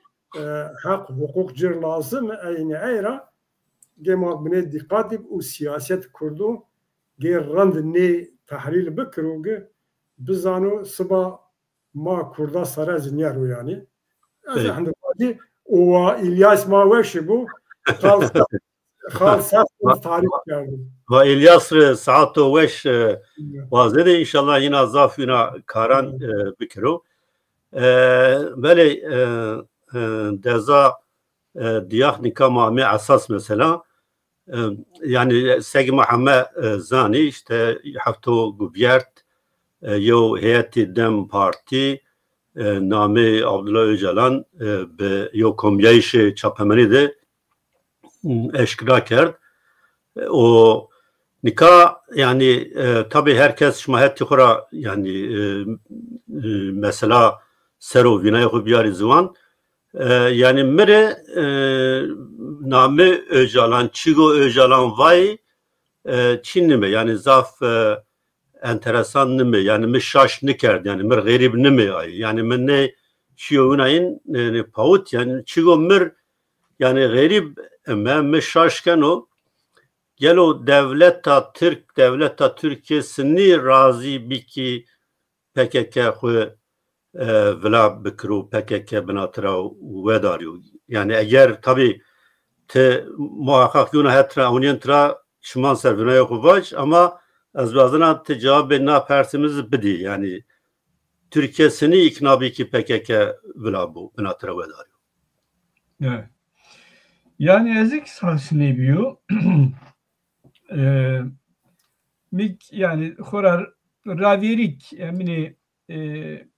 heq, huquq cir lazim, eynî ey ra gema binê dîqatî û siyaset kurdo gê rind nê tehlîl bikiro, gi bizano siba ma kurda sere zî nîyero yanî. Ez Peki. Hende vacî owa, İlyas ma weşî bu. Xal, xal sas tarîf kerdo. Va İlyas rê saeto weş, e, wazê de, înşallah yîna zaf wîna karan, e, bikiro. E, belê, e, e, deza, e, diyax nîka ma amê esas mesela. E, yanî seg ma heme, e, zanî, îşte hefto guvîyert, e, yew heyetî DEM Partî, e, namê Abdullah Öcalan, e, bi yew komyayîşê çapemenî de, m, eşkera kerd. E, o nîka yanî, e, tabî her kes şima hetî xo ra yanî, e, e, mesela ser o vînayê xo biyarî ziwan. E, yanî mi rê, e, namê Öcalan, çîgo Öcalan vay, e, çî nîme. Yanî zaf, e, enteresan nîme. Yanî mi şaş nîkerd. Yanî mi rê xerîb nîme ay. Yanî mi nê çîyo wina yin, e, pawit. Yanî çîgo mi rê, yanî xerîb ime, mi şaş keno. Gelo dewleta Tirk, dewleta Tirkîye sinî razî bî kî P K K xwu, e, vila bikiro, P K K binatira wedarîyo. Yanî eger tabî ti muhaqqaq yona het ra ewnîyen tira çiman ser vinayê xwu vac, ama ez wazena ti cewabê na persê mi zî bidî. Yanî Tirkîye sinî îkna bî kî P K K vila bo, binatira wedarîyo. Evet. Yanî ez kî sas nêbîyo. E, mik, yanî xora ravêrîk, eminê, e, e,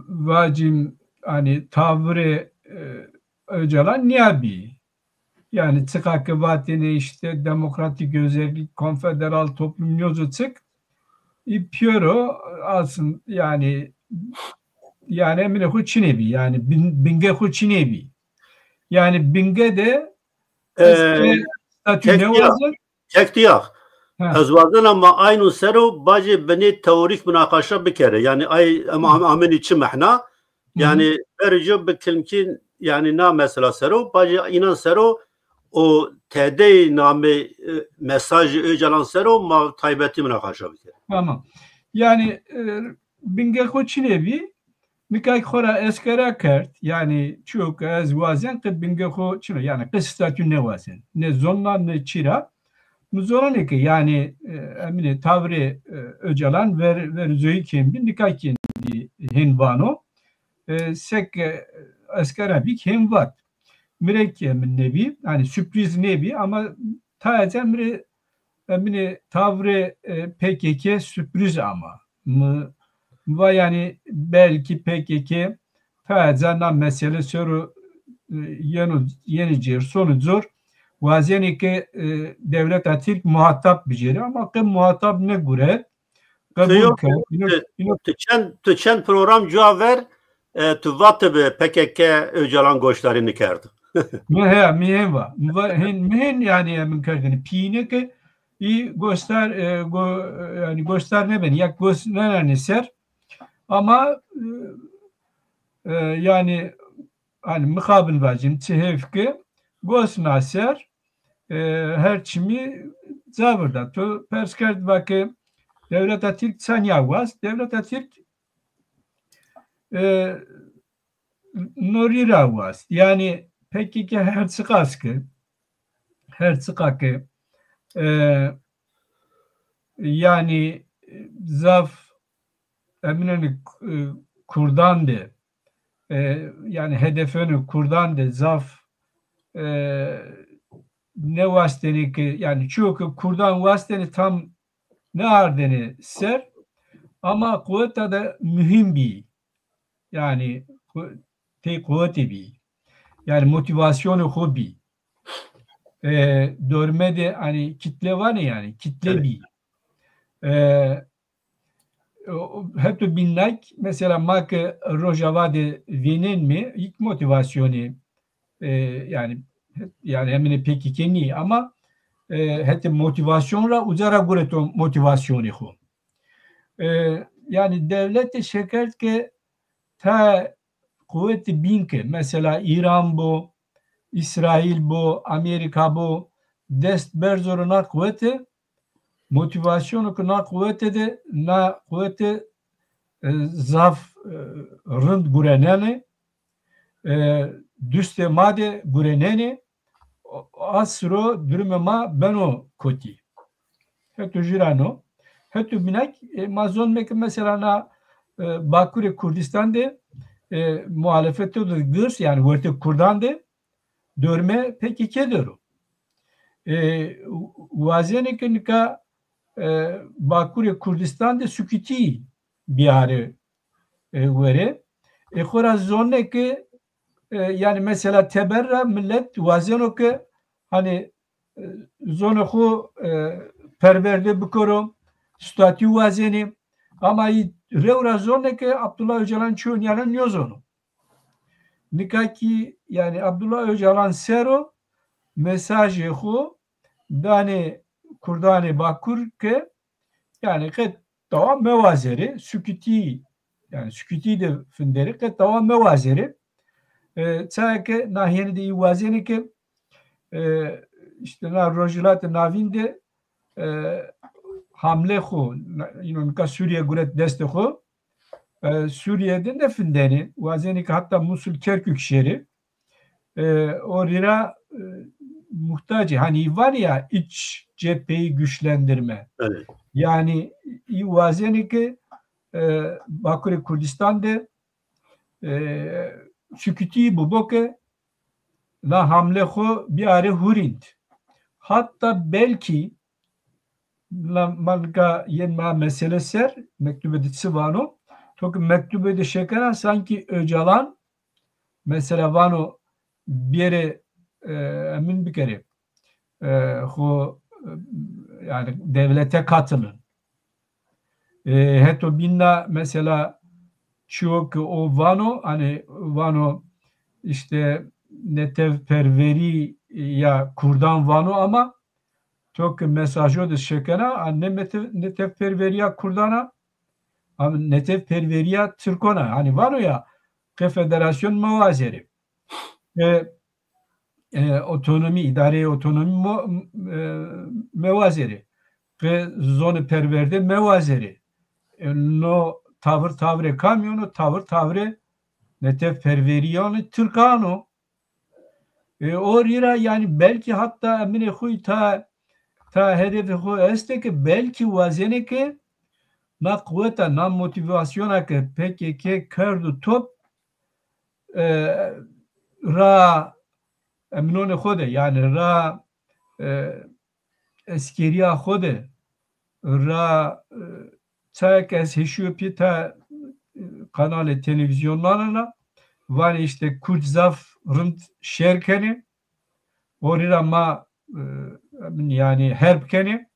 vacîm, hanî tavirê, e, Öcalan nîya bî. Yanî çiqa ke vatêne îşte demokratîk özellik, konfederal toplum nîyozo çik, î pîyero aslında, yanî, yanî eminê xo çinê bî, yanî bin-, binge xo çinê bî. Yanî binge de E, ez ke statü tek diyax, nêwazen. Tek diyax. Ha. Ez wazena ma ayno ser o bacê binê teorîk munaqaşa bikere. Yanî ay em am-, amenî çi mehna? Hı hı. Yanî verê co bi kilmkî, yanî na mesela ser o, bacê înan ser o, o tedeyê namê, e, mesajê Öcalan ser o ma taybetî munaqaşa bikere. Tamam. Yanî, e, binge xo çinê bî, nika kî xora eskera kerd, yanî çîyo ke ez wazen qe binge xo çin o, yanî qe statü nêwazen. Ne zonna ne çî ra. Mi zonenê ke yanî, e, eminê tavrê, e, Öcalan ver, ver zoyî kên bî, nika kên bî hên vano. E, sek, e, eskera bî kî hên vat. Mi rê kî emin nêbî, yanî sürprîz nêbî ama ta ece mi rê eminê tavrê, e, P K K sürprîz ama. Mi, mi va yanî belkî P K K ta ece na mesele ser o, e, yeno, yenî cêr, sonî cor, wazenê ke, e, dewleta Tirk muhatab bicêrê ama qe muhatab nêguret, qebul kerd. Îno, îno tu çend, tu çend program cuwa ver, e, tu vatibi P K K Öcalan goşdarî nêkerdo. Mi he, mi hên va. Mi va, hên, mi hên yanî emin kerdinî. Pîyîne ke î gostar, e, go-, yanî gostar nêbenî, ya gos nênenî ser. Ama, e, e, yanî, hanî mixabin vacîm, çi hêf ke gos na ser, e, her çimî ca virda. Tu pers kerd va ke dewleta Tirk ça nîya wast. Dewleta Tirk, e, no rî ra wast. Yanî P K K her çiqas ke, her çiqa ke, e, yanî zaf eminenî, e, Kurdan de, e, yanî hedefenî Kurdan de zaf, e, nêwastenî ke, yanî çîyo ke Kurdan wastenî tam nêardêne ser, ama quweta de muhîm bî. Yanî qu-, tey quwetê bî. Yanî motîvasyonê xo bî. E, dorme de, hanî kîtle vanê yanî, kîtle bî. E, Heto bînnak, mesela ma ke Rojava de vênenme, ilk motivasyonî, e, yani, yani hemine P K K nî ama, e, hetê motivasyon ra uca ra gureto motivasyonê xo. E, yani dewlete şekerd ke ta quwetê bîn ke, mesela Îran bo, Îsraîl bo, Amerîka bo, dest berzo ro na quwete, motivasyono ke na quwete de, na quwete, e, zaf, e, rind gurenenê, e, dustê ma de gurenenê, o, a siro durumê ma beno kotî. Heto jû ra no. Heto bînnak, e, ma zonme ke mesela na, e, Bakurê Kurdistan de, e, muhalefeto de girs, yani wertê kurdan de dormê P K K der o. E, wazenê ke nika, e, Bakurê Kurdistan de sukutî biyarê, e, werê. E, xora zonê ke, e, yani mesela teber ra millet wazeno ke hani, e, zonê xo, e, perwerde bikero, statü wazenê. Ama î rew ra zonê ke Abdullah Öcalan çiyo nîyana nêzono. Nika kî, yani Abdullah Öcalan ser o mesajê xo danê kurdanê Bakur ke, yani qe tawa mewazerê, sukutî, yani sukutî de finderê, qe tawa mewazerê. E, çaya ke na hênî de î wazenê ke, e, işte na Rojhilatê Navîn de, e, hamle xo, na, îno nika Sûrîye guret destê xo, e, Sûrîye de nêfindenê. Wazenê ke hatta Musul, Kerkük şêrê. E, o rî ra, e, muhtacê, hani vanê ya iç cepheyi güçlendirme. Evet. Yani î wazenê ke, e, Bakurê Kurdistan de, e, sukutî bibo ke na hamle xo biyarê hurînd. Hatta belkî la, ma nika yen ma mesele ser, mektubê de çi vano? To ke mektubê de şekena sankî Öcalan mesela vano bêrê, e, emin bikerê, e, xo, e, yani devlete katılın. E, heto bîn ra mesela çiyo ke o vano, hani vano işte netewperwerî ya kurdan vano ama to ke mesajo de şekena, a, ne mete-, netewperwerîya kurdan a, ama netewperwerîya tirkon a. Hani vano ya, qe federasyon mewazerê. Qe, e, otonomî, îdareyê otonomî mo-, e, mewazerê. Qe zonê perwerde mewazerê. E, no tavir tavirê kamî yo? No tavir tavirê netewperwerîyanê tirkan o. E, o rî ra yani belkî hatta eminê xo ta, ta hedefê xo estê ke belkî wazenê ke na quweta, na motivasyona ke P K K kerdo top, e, ra eminonê xo de, yani ra, e, eskerîya xo de, ra, e, çaya ke ez heşîyo pê ta, e, kanalê televîzyonnan ra, vanê işte Kurd zaf rind şer kenê, o rî ra ma, e, yani herb kenê,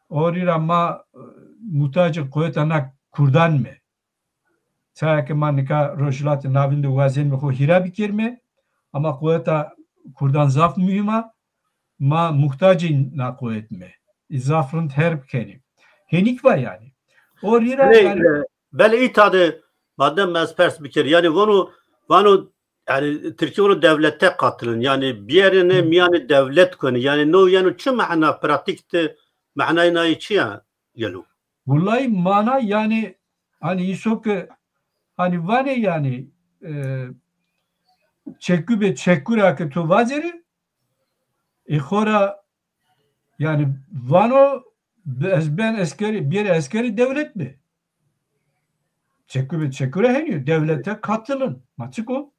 o rî ra ma, e, muhtacê quweta na kurdan me. Çaya ke ma nika Rojhilatê Navîn de wazenme xo hîra bikerme, ama quweta kurdan zaf muhîm a, ma muhtacê na quwet me. Î zaf rind herb kenê. Hênîk va yani. O rî ra belê, yani, e, belê îta de madem ez pers bikerî, yani vano, vano, yani Tirkî vano devlete katılın, yani biyerêne mîyanê devlet konê. Yani no, yani çi mana, pratîk de manayê nayê çi ya gelo? Wulay mana yani, hani îso ke, hani vanê yani, e, çekû be çekû ra ke to vazerî, e, xora yani vano, bi-, ez ben eskerî, bir eskerî devlet be. Çekû be çekû ra henî yo, devlete katılın. Ma çik o?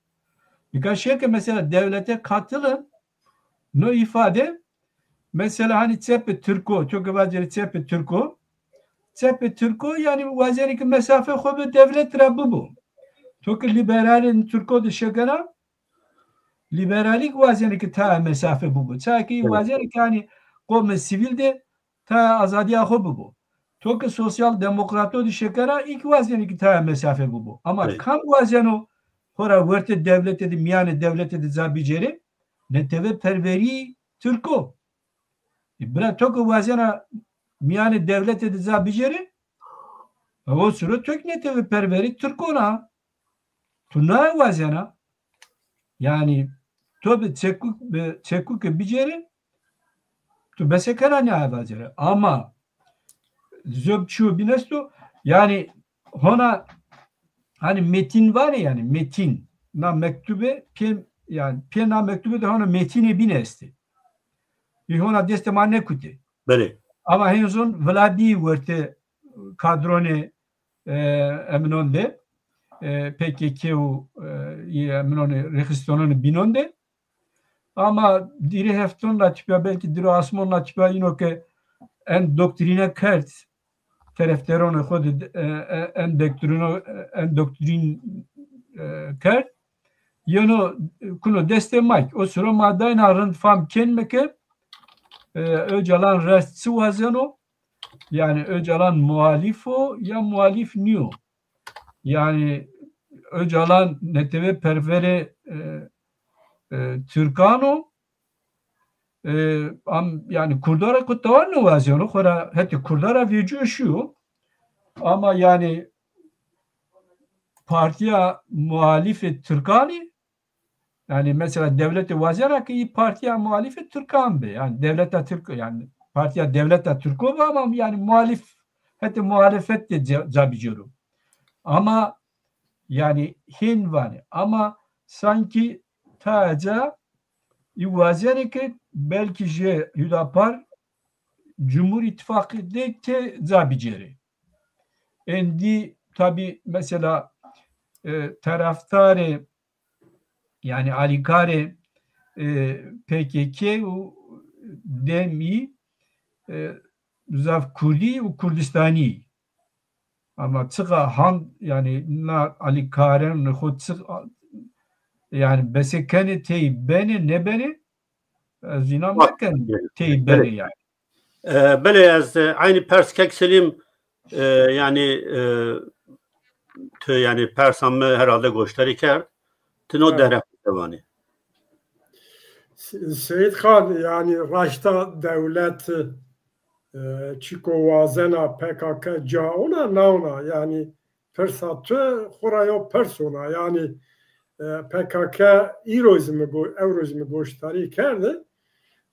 Nika şêke mesela devlete katılın, no îfade, mesela hani çepê tirko, to ke vazerî çepê tirko, çepê tirko yani wazenê ke mesafe xo bi devlet ra bibo. To ke lîberalên tirko de şekena, lîberalî kî wazenê ke taya mesafe bibo. Çaya ke î wazenê ke hani qomê sivîl de taya azadîya xo bibo. To ke sosyal demokrato de şekera, î kî wazenê ke taya mesafe bibo. Ama kam wazeno xo ra wertê dewlete de, mîyanê dewlete de ca bicêrê? Neteweperwerî tirk o. E, bira, to ke wazena mîyanê dewlete de ca bicêrê, e, o siro to kî neteweperwerî tirk ona. Tu naye wazena. Yanî to bi çekû, bi çekû ke bicêrê, tu besekena naye vacêre. Ama zobçîyo bîn esto, yanî hona, hanî metîn vanê, yanî metîn. Na mektube pê, yanî pê na mektube de hona metînê bîn estê. Î hona destê ma nêkutê. Belê. Ama hên zon vila bî wertê kadronê, e, eminon de, e, P K K û, e, î eminonê rêxistononê bînon de. Ama dîrê hefton ra tîpya, belkî dîrê asmon ra tîpya îno ke en doktrîne kerd, terefderonê xo de, e, e, en doktrîno, en doktrîn, e, kerd. Yeno, e, kuno destê ma kî. O siro ma dayna rind fam kenme ke, e, Ocalan rast çi wazeno? Yanî Ocalan muhalîf o ya muhalîf nîyo? Yanî Ocalan neteweperwerê, e, e, tirkan o. E, am, yanî kurda ra kotawar nêwazeno, xo ra hetê kurda ra vecîyo şîyo. Ama yanî partîya muhalîfê tirkanî, yanî mesela dewlete wazena ke î partîya muhalîfê tirkan be. Yanî dewleta tirk, yanî partîya dewleta tirko be ama yanî muhalîf, hetê muhalefet de ca, ca bicêro. Ama yanî hên vanê. Ama sankî tayê ca î wazenê ke belkî jê Hüdapar Cumhur İttifakı de ke ca bicêrê. Êndî tabî mesela, e, terefdarê, yanî alîkarê, e, P K K û DEMî, e, zaf kurdî û kurdistanî. Ama çiqa han, yanî na alîkarên xo çi, yanî besekenê tey benê, nêbenê, ez înan mekenim, tey benê yanî. E, belê, ez, e, eynî pers kek Selîm, e, yanî, e, tu yanî persa mi herhalde goşdarî kerd. Ti no dere xo de vanî. Se-, Seyîd Xan, yanî raşta dewlet, e, çîko wazena P K K ca ona, na ona, yanî pirsa tu xo ra yo pirs ona. Yanî, e, P K K îro zî mi go-, ewro zî mi goşdarî kerde.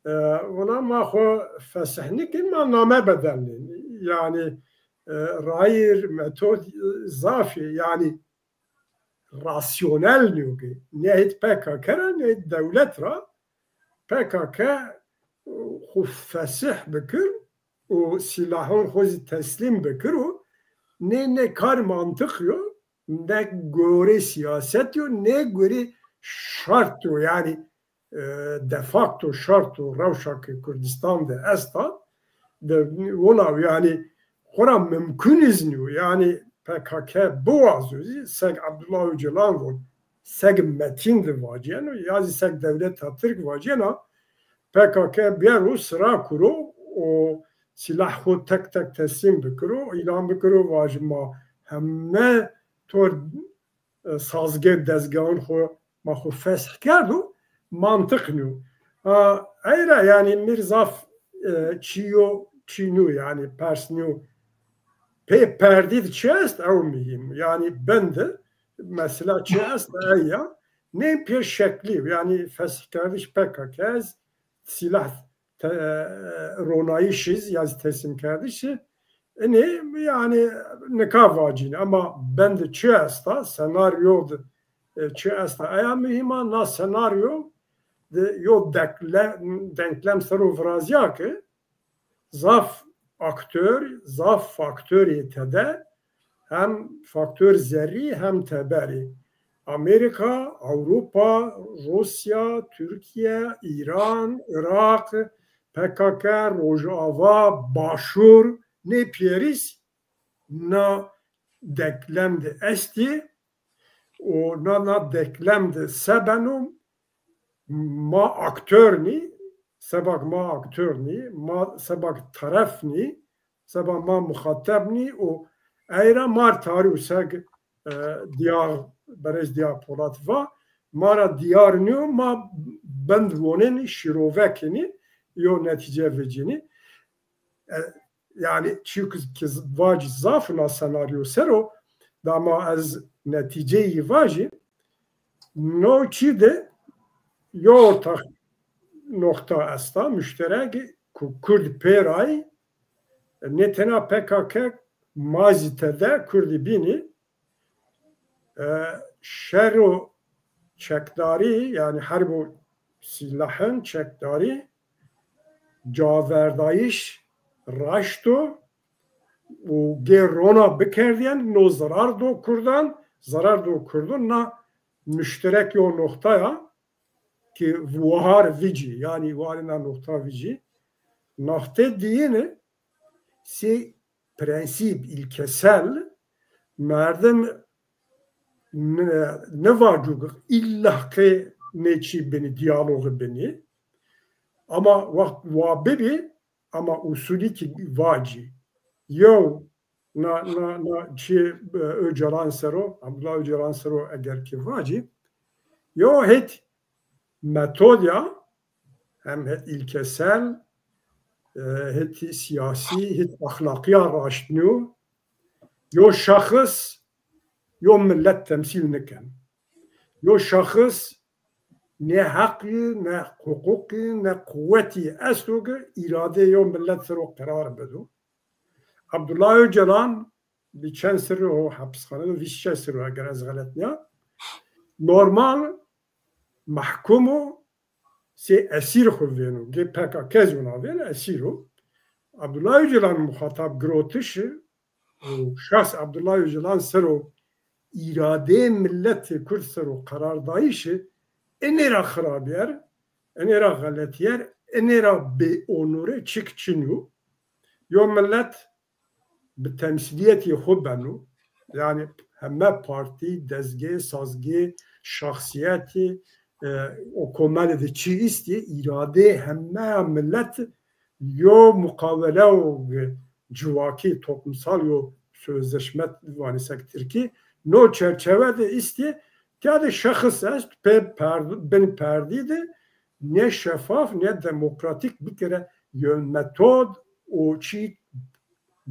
E, ona ma xo fesih nikin, ma name bedelnên. Yanî, e, rayîr, metod, e, zaf ê. Yanî rasyonel nîyo ke. Nê hêt P K K ra, nê hêt dewlet ra. P K K xo fesih bikir û sîlahon xo zî teslîm bikir û nê, nê kar mantiq yo, ne gorê sîyaset yo, ne gorê şart yo, yanî, e, de facto şart û rewşa ke Kurdistan de esta, de wina, yanî xo ra mimkun iz nîyo, yanî P K K biwazo zî, seg Abdullah Ocalan von, seg Metîn de vacîyeno, ya zî seg dewleta Tirk vacîyena, P K K biyero sira kuro û sîlah xo tek tek teslîm bikiro, îlan bikiro, vajî ma heme tor, e, sazgê dezgehan xo ma xo fesh kerdo, mantiq nîyo. Ha, ey ra yanî mi rê zaf, e, çîyo, çî nîyo, yanî pers nîyo. Pê perdî de çi est, ew muhîm. Yanî bin de mesela çi est, ey ya. Nê pê şeklî, yanî fesihkerdiş P K K ez sîlah te-, e, ronayîşî zî ya zî teslîmkerdiş zî. Inê yanî nika vacîne. Ema bin de çi esta, senaryo de, e, çi esta, eya muhîm a. Na senaryo de yo dekle-, denklem ser o virazîya ke zaf aktor, zaf faktorê tede, hem faktor zerrî hem teberî. Amerîka, Ewropa, Rûsya, Tirkîye, Îran, Iraq, P K K, Rojava, Başûr, nê pîyerîs na denklem de estî û na, na denklem de se beno, ma aktor nî, sebak ma aktor nî, ma sebak teref nî, Seba ma muxateb nî û ey ra mar tarî û seg, e, diyar, berêz Diyar Polat va, ma ra diyar nîyo, ma bind wonenî, şîrove kenî, yo netîce vecînî. E, yanî çîyo ki, ki vacî zaf na senaryo ser o, dama ez netîceyî vajî, no çî de yo ortax noxta esta, muşterek, ku Kurd pêray, nê tena P K K, ma zî tede Kurdî bînî, e, şero çekdarî, yanî herbo sîlahin çekdarî, caverdayîş raşt o û gê rona bikerdîyen, no zerar do Kurdan, zerar do Kurdan, na muşterek yo noxta ya ki wahar vicî, yanî warê na noxta vicî. Noxte diyine sey prensîp, ilkesel, merdim n-, nivacû illa qê nê çî binî, diyalogi binî. Ama wext wa bibî, ama usulî ki vacî. Yew, na, na, na çî, e, Ocalan ser o, Abdullah Ocalan ser o eger ki vacî, yew hêt metod ya, hem hêt ilkesel, e, hêt sîyasî, hêt exlaqî ya raşt nîyo. Yo şexis, yo milet temsîl niken. Yo şexis ne heqî, ne huquqî, ne quwetî esto ki îradeyê yo milet ser o qerar bido. Abdullah Ocalan bi çend serrî ho hepisxane de, vîst şeş serrî ho eger ez xelet nîya. Normal mehkum o, sey esîr xwu vêno. Gê P K K zî wina vêno, esîr o. Abdullah Ocalan muxatab girotişi û şexs Abdullah Ocalan ser o îradeyê miletê Kurd ser o qerardayîşi enê ra xirabîyer, enê ra xeletîyer, enê ra bêonore çik çin yo. Yo milet bi temsîlîyetê xwu beno. Yanî heme partî, dezgê, sazgê, şexsîyetî, e, o komelî de çi îstî, îradeyê heme milet yo muqawele û civakî, toplumsal yo sözleşme vanî sek tirkî, no çerçeve de îstî, tîya de şexis est, pê perd-, bin perdî de ne şefaf ne demokratîk bikere yo metod û çî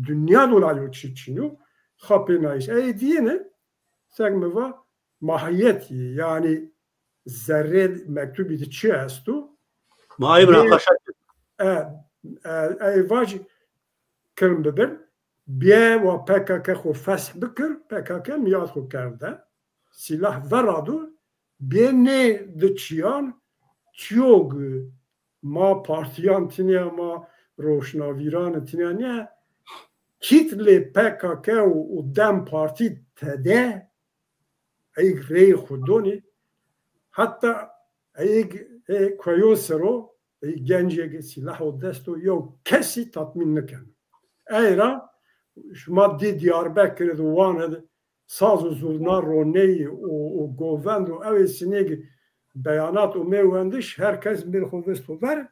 dinya de wina yo çî çin o, xapênayîş. Ey diyine, sek mi va, mahiyetî, yanî zerrê mektubî de çi esto? Ma ey münaqaşa kir. E, e, ey vac kirin bibir, bîye wa P K K xwu fesh bikir, P K K mîyad xwu kerde. Sîlah verado, bîye nê di çîyan çîyo ki ma partîyan tinîya, ma roşnavîran tinîya nîya, kîtlê P K K û, û DEM Partî tede eyg reyê xwu donî, heta eyg ê kueyon ser o, ey gencêk sîlah o dest o, yew kesî tatmîn nikeno. Ey ra şima dî Diyarbekirî de, Wanî de saz û zurna roneyî û, û govend û ewê sinêk beyanat û mê wendiş, her kes mil xwu visto ver,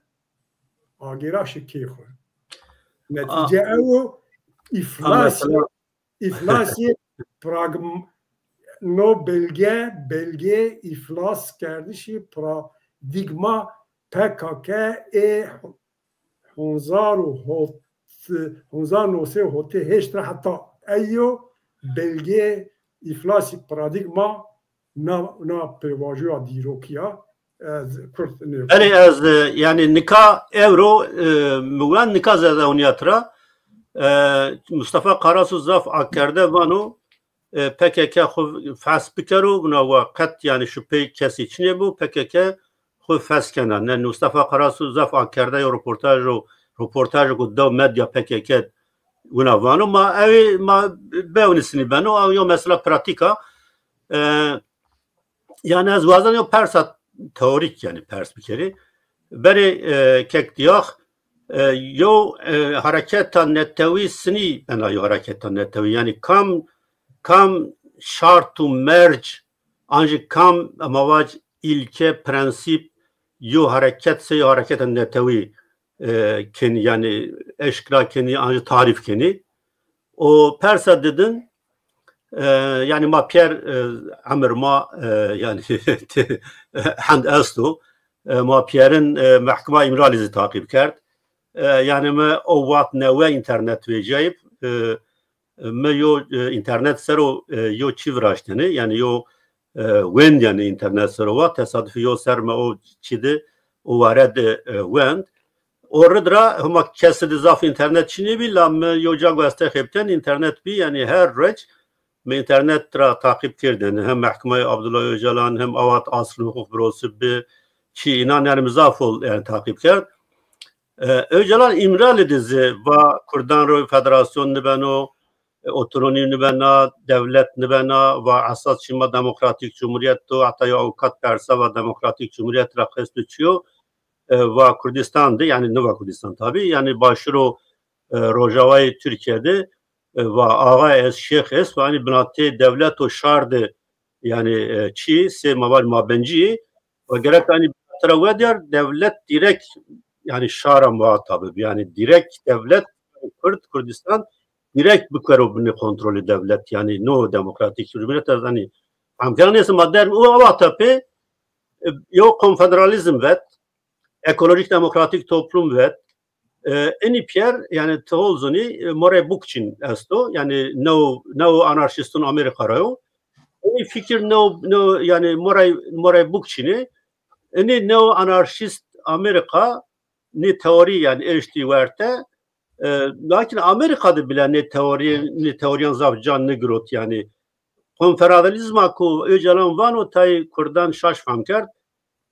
agêraşê kê xwu. Netîce ew o, îflasî, îflasî pragm-, no belge, belgê îflas kerdişî paradîgma P K K ê honzar û hot, honzar no sey hotê heşt ra heta eyo belgê îflasî paradîgma na, na pêvajoya dîrokî ya, ez kurt nêyo. Belê ez, e, yanî nika ewro, e, mi wend nika zêde ewnîya tira. E, Mustafa Karasu zaf akerde vano, e, P K K xwu fesh bikero, wina wa qet yanî şupey kesî çinê bo, P K K xwu fesh kena. Ne, Mustafa Karasu zaf akerde yo roportaj o, roportaj o ku dew medya P K K wina vano, ma ewê ma bewnisînî beno, ew yo mesela pratîk a. E, Yanî ez wazen yo persa teorîk yanî pers bikerî. Berê, e, kek Diyax, e, yo, e, hareketa netewî sinî bena yo hareketa netewî. Yanî kam, kam şart û merc, an jî kam, ema vac, îlke, prensîp yo hareket sey yo hareketa netewî e, kenî, yanî eşkera kenî, ancî tarîf kenî. O persa didin, e, yanî ma pîyer, e, emir ma, e, yanî hend esto. E, ma pîyerin, e, mehkema Îmralî zî taqîb kerd. E, yanî mi o wext newe înternet vecîyayîb. E, mi yo, e, înternet ser o, e, yo çî viraştene, yanî yo, e, wendîyane înternet ser o wa, tesadufî yo ser mi o çî de, o ware de, e, wend. O rid ra hema kesî de zaf înternet çinê bî, la mi yo ca gueste xebiten înternet bî, yanî her roj mi înternet ra taqîb kerdene. Hem mehkemeyê Abdullah Ocalan, hem a wext Asrın Hukuk Bürosu bi, çî înan, yanî mi zaf hol, yanî taqîb kerd. E, Ocalan Îmrali de zî va kurdan ro federasyon nibeno, e, otonomî nibena, dewlet nibena, va esas şima demokratîk cumhurîyet do, heta yo avukat persa va demokratîk cumhurîyet ra qesto çi yo, e, va Kurdistan de, yanî niva Kurdistan tabî, yanî başûr û, e, rojavayê Tirkîye de, e, va axa est, şêx est, va yanî binatê dewlet û şar de, yanî, e, çî, sê ma vaj mabencî, va gerek yanî tira wedîyar dewlet dîrek, yanî şara muhatab bi, yanî dîrek dewlet, Kurd, Kurdistan dîrek bikero binê kontrolê dewlet, yanî no demokratîk cumhurîyet, ez yanî fehmkena nêse ma der o awata pê, e, yo konfederalizm vet, ekolojîk demokratîk toplum vet. E, enî pîyer, yanî ti hol zonî, e, Murray Bookchin esto. Yanî neo, neo anarşîston Amerîka ra yo. Enî fikir neo, neo, yanî Murray, Murray Bookchinî, enî neo anarşîst Amerîka nê teorî, yanî eştî werte. E, lakin Amerîka de bile nê teorî, nê teorîyan zaf can nigirot, yanî konfederalizma ku Ocalan vano, tayê kurdan şaş fehm kerd.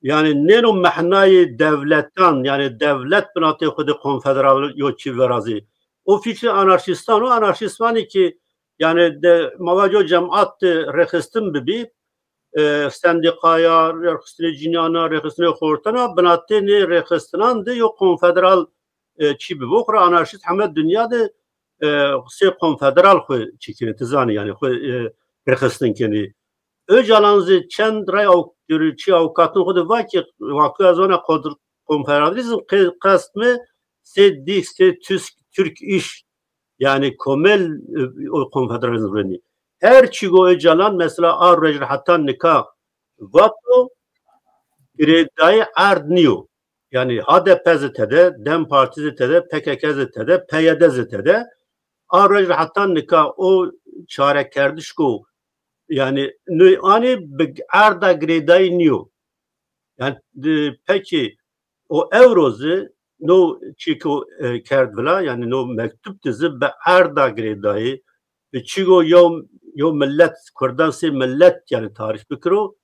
Yanî nêno mehnayê dewletan, yanî dewlet binatê xwu de konfederal yo çî virazî. O fikrê anarşîstan o, anarşîst vanî ki, yanî de ma vaco cemat de rêxistin bibî, e, sendîkaya, rêxistinê cinîyan a, rêxistinê xortan a, binatê nê rêxistinan de yo konfederal, e, çî bibo. Xwu ra anarşîst heme dinya de, e, sê konfederal xwu çî kenî, ti zanî, yanî xwu, e, rêxistin kenî. Ocalan zî çend rey aw-, çî awukatên xwu de va ki, wexto ez vana konfederalizm qe-, qest mi sê dî, sê tüsk, Türk iş, yanî komel, e, o konfederalizm renî. Her çî go Ocalan, mesela a roj ra heta nika vato, girêdayî erd nîyo. Yanî H D P zî tede, DEM Partî zî tede, P K K zî tede, P Y D zî tede. A roj ra heta nika o çarekerdiş ku, yanî, nû anî bi erda girêdayî nîyo. Yanî, e, pekî o ewro zî no çî ku, e, kerd vila, yanî no mektub de zî bi erda girêdayî, bi çî go yo, yo millet, kurdan sê millet, yanî tarîf bikiro,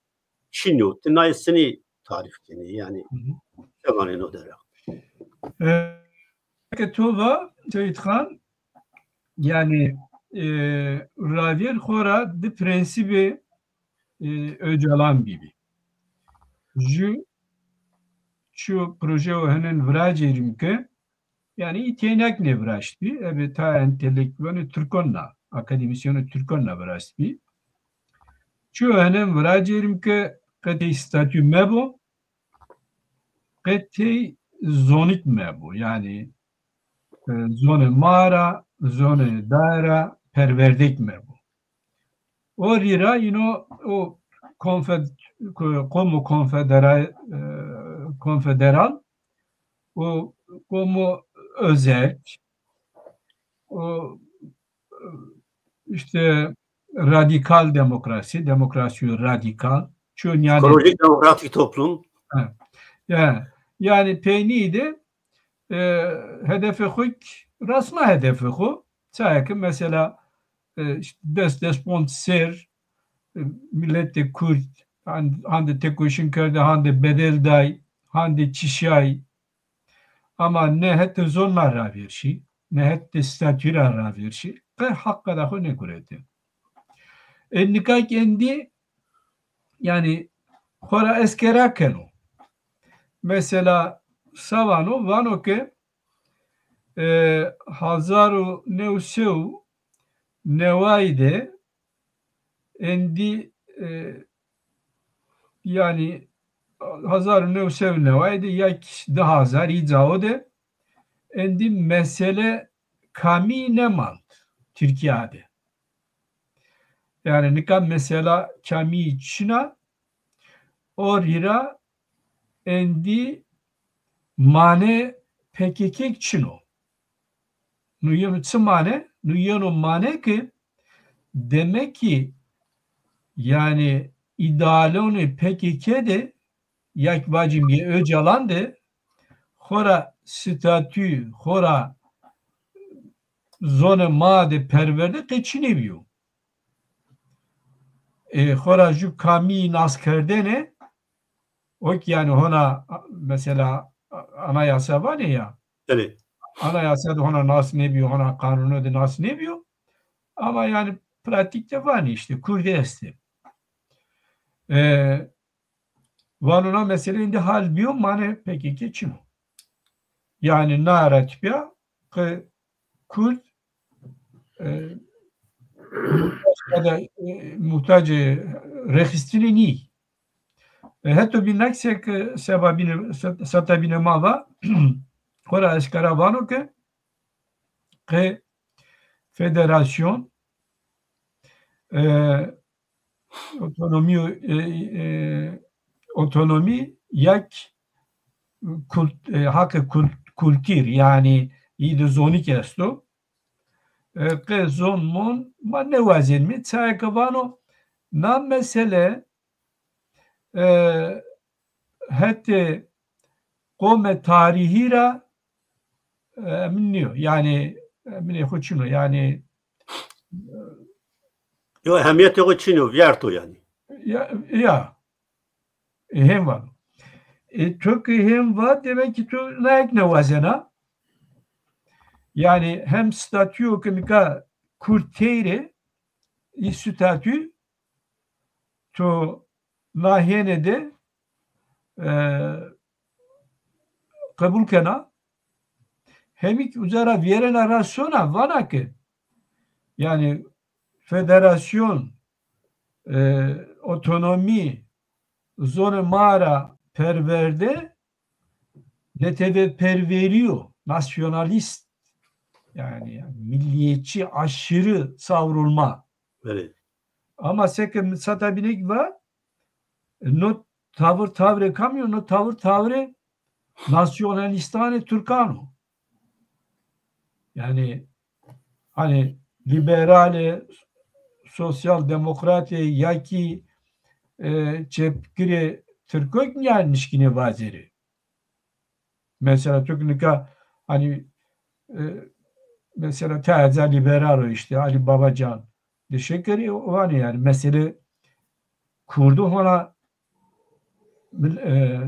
çin o. Ti nay sinî tarîf kenî, yanî. Hı hı. Semanê no dere. E, ke to va, Seyîd Xan, yanî, e, ravîr xo ra di prensîbê, e, Ocalan bîbî. Ju çi proje o henen viracêrîm ke, yanî î tênek nêviraştbî, ebe ta entelektuelê Tirkon na, akademîsyenê Tirkon na viraştbî. Çi o henen viracêrîm ke qetê statü mebo, qetê zonik mebo. Yanî, e, zonê ma ra, zonê daye ra perwerdek mebo. O rî ra îno o konfed-, ko-, qomo konfedera-, e, konfederal, o qomo özerk, o, e, îşte radîkal demokrasî, demokrasî radîkal, çun yanî ekolojîk demokratîk toplum. Ha. Ya, yanî peynî de, e, hedefê xwu k-, resna hedefê xwu. Çaya ke mesela, e, îşte des, des ponc ser, e, miletê Kurd, han-, hande têkoşîn kerde, hande bedel day, hande çişay. Ama ne hetê zon ra ravêr şî, ne hetê statü ra ravêr şî, qe heqada xo nêgurete. E, nika ki endî, yanî, xo ra eskera keno. Mesela, sa vano, vano ke, e, hezar û new sey û neway de endî, e, yanî, hezar û new sey û neway de ya ki di hezar î cao de endî mesele kamî nemand Tirkîya de. Yanî nika mesela kamî çin a, o rî ra endî mane P K K çin o. Nu yeno çi mane? Nu yeno mane ki demek ki yanî îdealonê P K K de, ya ki vacîm yê Ocalan de, xora statü, xora zonê ma de perwerde qe çinê bîyo. E, xora ju kamî naskerdene, o ki yanî hona mesela anayasa vanê ya. Belê. Anayasa de hona nas nêbîyo, hona qanûno de nas nêbîyo. Ama yanî pratîk de vanê îşte, kurdî estê. E, vano na mesele îndî hal bîyo, mane P K K çin o. Yanî na ra tepîya qe kurd, e, muhtac, e, muhtacê rêxistinî nîyî. E, heto bîn nek se ke seba bîne, se-, seta bîne ma va, xora eşkera vano ke qe federasyon, e, otonomî, e, e, otonomî yek kult-, e, haqê kult-, kultîr, yanî î de zonîk esto. E, qe zon mon ma nêwazenîme. Çaya ke vano na mesele, e, hetê qome tarîhî ra, e, emin nîyo. Yanî eminê xo çin o. Yanî Yo, ehemîyetê xo çin o, vîyart o yanî. Ya, ya. E, hên vano. E, to ke hên va, demek ki to nayek nêwazena. Yanî hem statüyo ke nika kurd tey rê, î statü to na hêne de, e, qebul kena. Hemî ki uca ra vîyerena ra sona, vana ke, yanî federasyon, e, otonomî, zonê ma ra perwerde, netewperwerîyo, nasyonalîst, yanî milliyetçi, aşırı savrulma. Belê. Ama seke mi sata bînek va, no tavir tavrê kam yo, no tavir tavrê nasyonalîstanê tirkan o. Yanî hanî lîberalê, sosyal demokratê ya kî, e, çepgirê tirkok nîya nişkînê vazêrê. Mesela to ki nika hanî, e, mesela T H C lîberal o, îşte Ali Babacan de şekerî vanê yanî mesele kurdu hona mil-, e,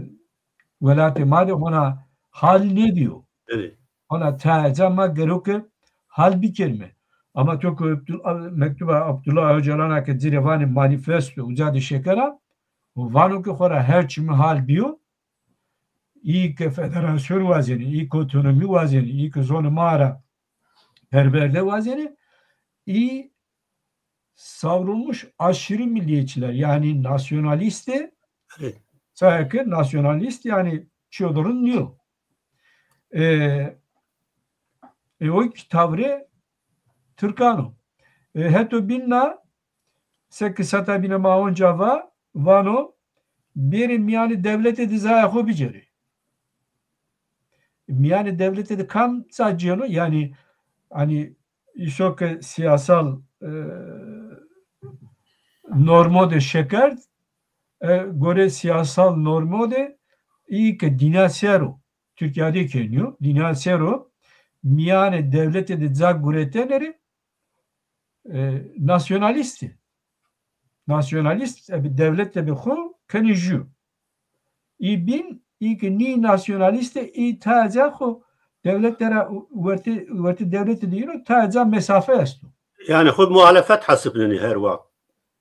welatê ma de hona hal nêbîyo. Evet. Hona T H C ma gero ke hal bikerîme. Ama to ke Abdul-, mektuba Abdullah Ocalan a ke ci rê vanê manîfesto, uca de şekera, o vano ke xora her çimî hal bîyo, î ke federasyon wazenê, î ke otonomî wazenê, î ke zonê ma ra perwerde wazenê, î savrulmuş aşırı milliyetçiler, yanî nasyonalîstê, evet, çaya ke nasyonalîst yanî çîyo de rind nîyo. E, e, o kî tavrê tirkan o. E, heto bîn na, seke seta bîne ma onca va, vano, bêrê mîyanê dewlete de cayê xo bicêrê. Mîyanê dewlete de kam ca cêno? Yanî, hanî, îso ke siyasal, e, normo de şekerd, e, gorê siyasal normo de î ke dîna ser o, Tirkîya de kê nîyo, dîna ser o, mîyanê dewlete de ca guretene rê, e, nasyonalîst ê. Nasyonalîst, e, bi dewlete bi xo kenê jû. Î bîn, î ke nî nasyonalîst ê, î T H C xo dewlete ra wertê, wertê dewlete de yeno, T H C mesafe esto. Yanî xo muhalefet hesibnenê her wext.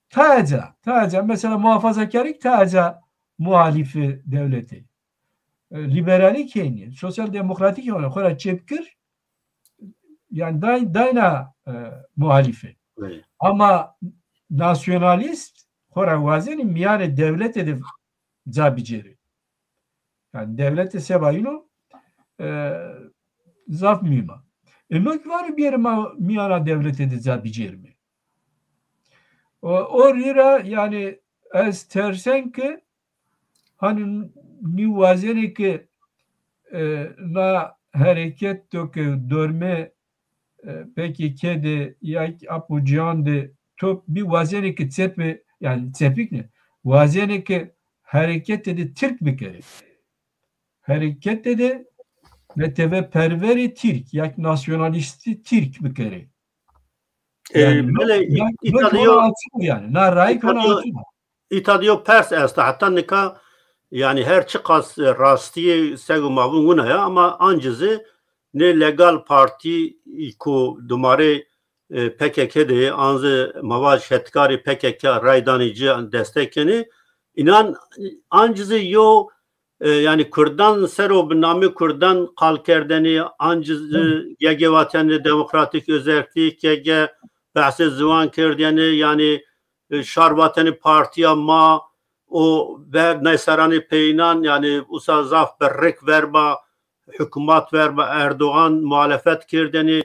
T H C, T H C, mesela muhafazakarî T H C muhalîfê dewletê. E, lîberalî kê nî, sosyal demokratîk, yanî xo ra çepgir, yanî day-, dayna, e, muhalîfê. Evet. Ama nasyonalîst xo ra wazenî mîyanê dewlete de ca bicêrê. Yanî dewlete seba yîno, e, zaf muhîm a. E, no kî vano biyerê ma mîyana dewlete de ca bicêrime. O, o rî ra, yanî, ez tersen ke hanî nî wazenê ke, e, na hereket do ke dormê, e, P K K de ya ki Apocuyan de top bî, wazenê ke çepê, yanî çepîk ne, wazenê ke herekete de Tirk bikerê. Herekete de neteweperwerê Tirk, ya ki nasyonalîstî Tirk bikerê. E, yanî, belê, ya, îta de yo, yanî, na rayîk hona atî. Îta de yo pers esta. Heta nika, yanî, her çiqas, e, rastîyê sego ma vûn wina ya, ama ancî zî nê legal partî ku dumarê, e, P K K de yê, an zî ma vaj hetkarê P K K ray danê ci, destek kenê. Înan ancî zî yo, e, yanî kurdan ser o bi namê kurdan qal kerdenê, ancî zî G G vatenê demokratîk özellik, G G behsê ziwan kerdêne, yanî, e, şar vatenê partîya ma, o ver nayseranê peyînan, yanî usa zaf bi rik verba hukmat, verba Erdogan, muhalefet kerdêne.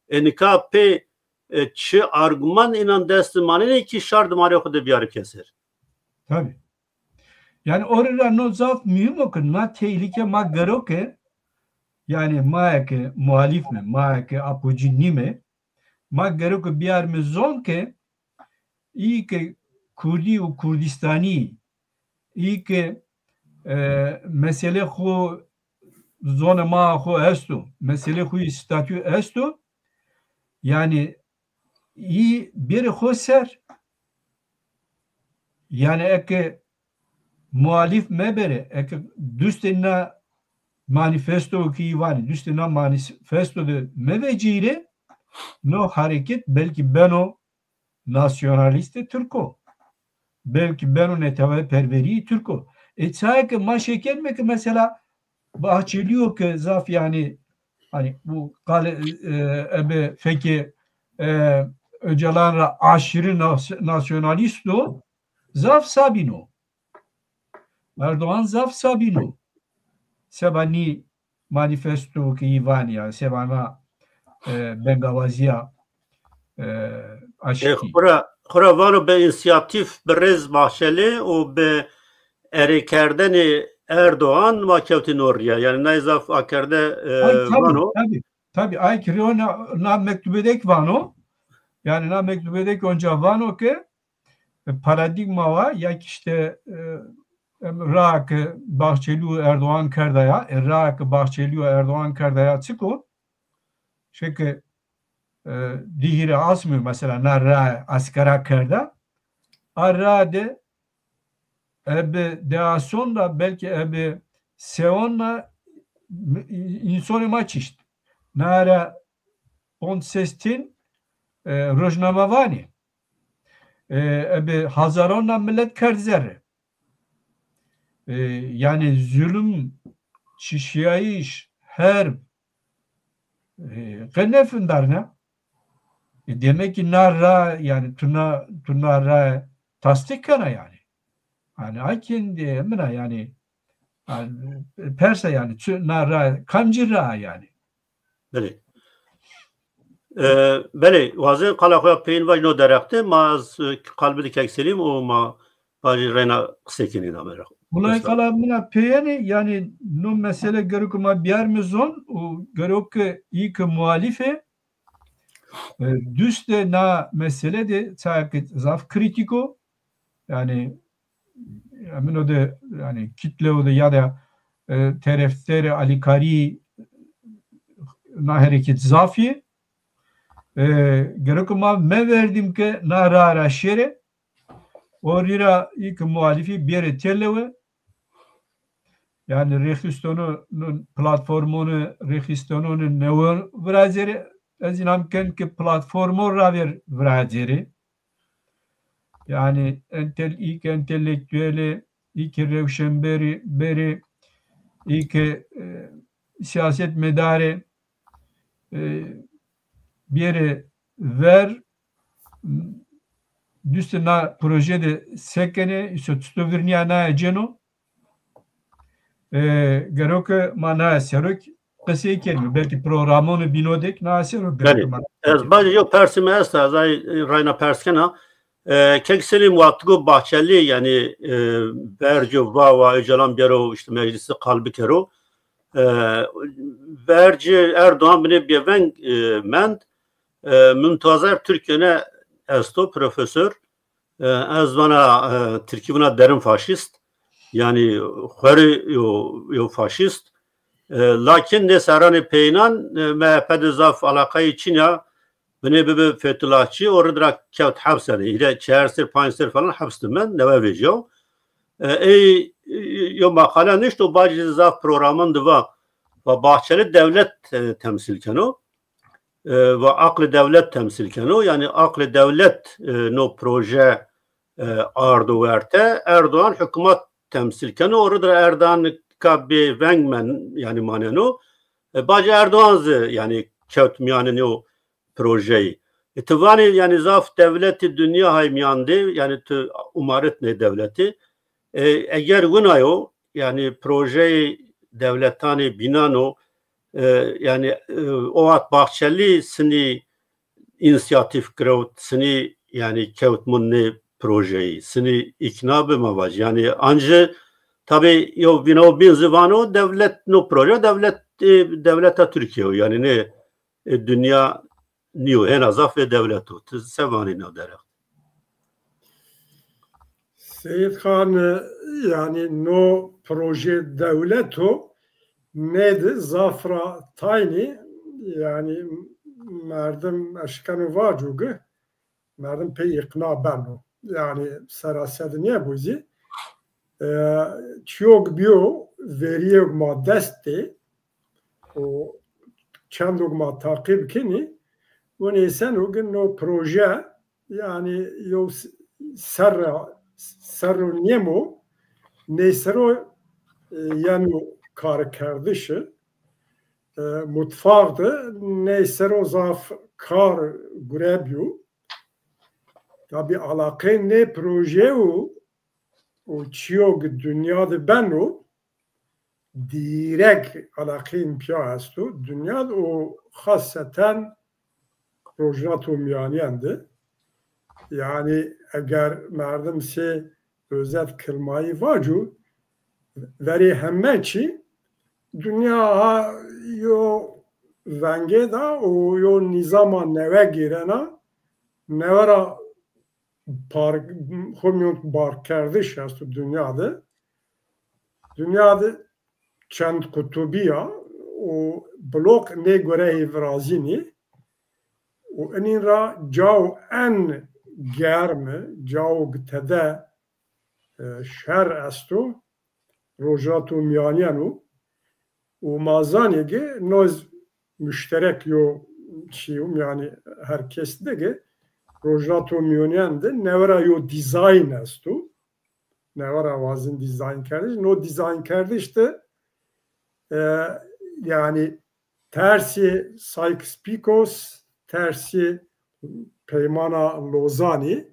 E, nika pê, e, çi argüman înan dest de manenê ki şar dimarê xo de biyarê pîyeser? Tabî. Yanî, o rî ra no zaf muhîm o ke na tehlîke ma gero ke, yanî, ma ke muhalîf me, ma ke Apocî nîme, ma gero ke biyarime zon ke î ke kurdî û kurdîstanî, î ke, e, meselê xo, zonê ma xo esto, meselê xo yê statû esto, yanî î bêrê xo ser. Yanî eke muhalîf meberê, eke dustê na manîfesto ki î vanê, dustê na manîfesto de mevecîrê, no hereket belkî beno nasyonalîstê tirk o. Belkî beno neteweperwerî tirk o. E, çaye ke ma şekenme ke mesela Bahçelî yo ke zaf, yanî, hanî bu qalê, e, ebe fekê, e, Ocalan ra aşırı nas-, nasyonalîst o, zaf sabîn o. Erdogan zaf sabîn o. Seba nî manîfesto ke î vanê ya, seba na, e, bengawazîya, e, aşikî. E, xura, xura vano bi însîyatîf birêz Bahçelî û bi erêkerdene Erdogan ma kewtî no rîya. Yanî nay zaf akerde, e, vano. Tabî, tabî. Ay ki rîyo na, na mektubê de ki vano. Yanî na mektubê de ki onca vano ke e, paradîgma wa ya ki îşte, e, em, raa ke Bahçelî û Erdogan kerdaya, e, raa ke Bahçelî û Erdogan kerdaya çik o? Şeke, e, dî hîrê asmî mesela na raa askera kerda. A raa de ebe deason ra belkî ebe seon ra m-, însonê ma çişt. Na ra pond ses tin, e, rojnamevanê. E, ebe hazaron ra milet kerd zerre. E, yanî zulm, çişîyayîş, herb, e, qe nefindarne. E, demek ki na ra, yanî tu na, tu na ra tasdîq kena yanî. Yanî a kendî min a yanî, yanî, persa yanî, çi na ra, kamcî ra yanî. Belê. E, belê, wazên qala xo ya peyên vaj no derexte, ma ez, e, qal bidî kek Selîm û ma vajî reyna qisey kenî na mera. Wulay qala min a peyênî, yanî no mesele gero ke ma biyarme zon û gero ke î ke muhalîf ê, e, dustê na mesele de çayê ke zaf krîtîk o, yanî, emino de, yanî, kitle o de ya da, e, terefdêrê alîkarî na hereket zaf yê. E, gero ke ma meverdîm ke na ra ra şêrê, o rî ra î ke muhalîfî bêrê têlewe. Yanî rêxistonû, platformonê rêxistonûnê newe virazêrê. Ez înam ken ke platformo ravêr virazêrê. Yanî entel-, î ke entelektuelê, î ke rewşenberî, berê, î ke, e, siyasetmedarê, e, bêrê ver, dustê na proje de sekenê, îso çito virnîya naye cêno. E, gero ke ma naye serok, qesey kerî. Belkî programonê bîno de kî na sero Belê. Ez bacê yew persê mi esta, ez ay rayna pers kena. E, kek Selîm, wextî go Bahçeli, yanî, e, verco va wa Ocalan bêro îşte meclîsî qal bikero. E, verci Erdogan binê bêveng, e, mend. E, Mumtazer Türköne esto, profesor. E, ez vana, e, tirkî vana derin faşîst. Yanî xwerî yo, yo faşîst. E, lakin nê serranê peyînan, e, M H P de zaf alaqayî çin ya. Binê bibi Fethullahçî, o rind ra kewt heps, yanî hîrê, çar ser, panc ser falan heps de mend, newe vejîyaw. E, ey, e, yo maqale nişto, bacî zaf programan de va, va Bahçeli dewlet, e, temsîl keno. E, va aqlê dewlet temsîl keno. Yanî aqlê dewlet, e, no proje, e, ardo werte. Erdogan hukmat temsîl keno. O rind ra Erdogan ka bêveng men, yanî maneno. E, bacê Erdogan zî, yanî kewt mîyanê nîyo projeyî. E, ti vanî, yanî zaf dewletî dinya hay mîyan de, yanî tu umarit nê dewletî. E, eger wina yo, yanî projeyê dewletanê bînan o, e, yanî, e, o wext Bahçeli sinî însîyatîf girewt, sinî, yanî kewt mûn nê projeyî, sinî îkna bi, ma vajî. Yanî ancî tabî yew vîna o bîn zî vano dewlet no proje, dewlet, e, dewleta Tirkîye yo, yanî nê, e, dinya nîyo, hêna zaf ê dewlet o. Ti se vanî na derheq? Seyîd Xan, e, yanî no proje dewlet o, nê de zaf ra taynî, yanî merdim eşkeno vaco ki, merdim pey îqna beno. Yanî serasede nêbo zî. E, çîyok bîyo, verîyêk ma dest de û çendok ma taqîb kenî, winê seno ki no proje, yanî yew s-, serra, serro nêmo, nê sero, e, yeno karkerdiş, e, mutfax de nê sero zaf kar gure bîyo. Tabî alaqeyê nê proje û, û çîyo ki dinya de beno, dîrek alaqeyên pîya esto dinya de û xaseten Rojhîlato Mîyanîyen de. Yanî eger merdim sey özet kilmayî vaco, verê heme çî dinya ha yo vengê da û yo nîzama newe gêrena, newe ra par-, xo mîyon barkerdiş esto dinya de. Dinya de çend qutubî ya û bloq nê gureyî virazînî û inîn ra cao en germi, cao ki tede, e, şer esto, Rojhîlato Mîyanîyen o. Û ma zanê ki no muşterek yo çî yo, yanî her kes de ki Rojhîlato Mîyanîyen de newe ra yo dîzayn esto. Newe ra wazin dîzaynkerdiş. No dîzaynkerdiş de, e, yanî tersê Sykes-Picot, tersê Peymana Lozanî,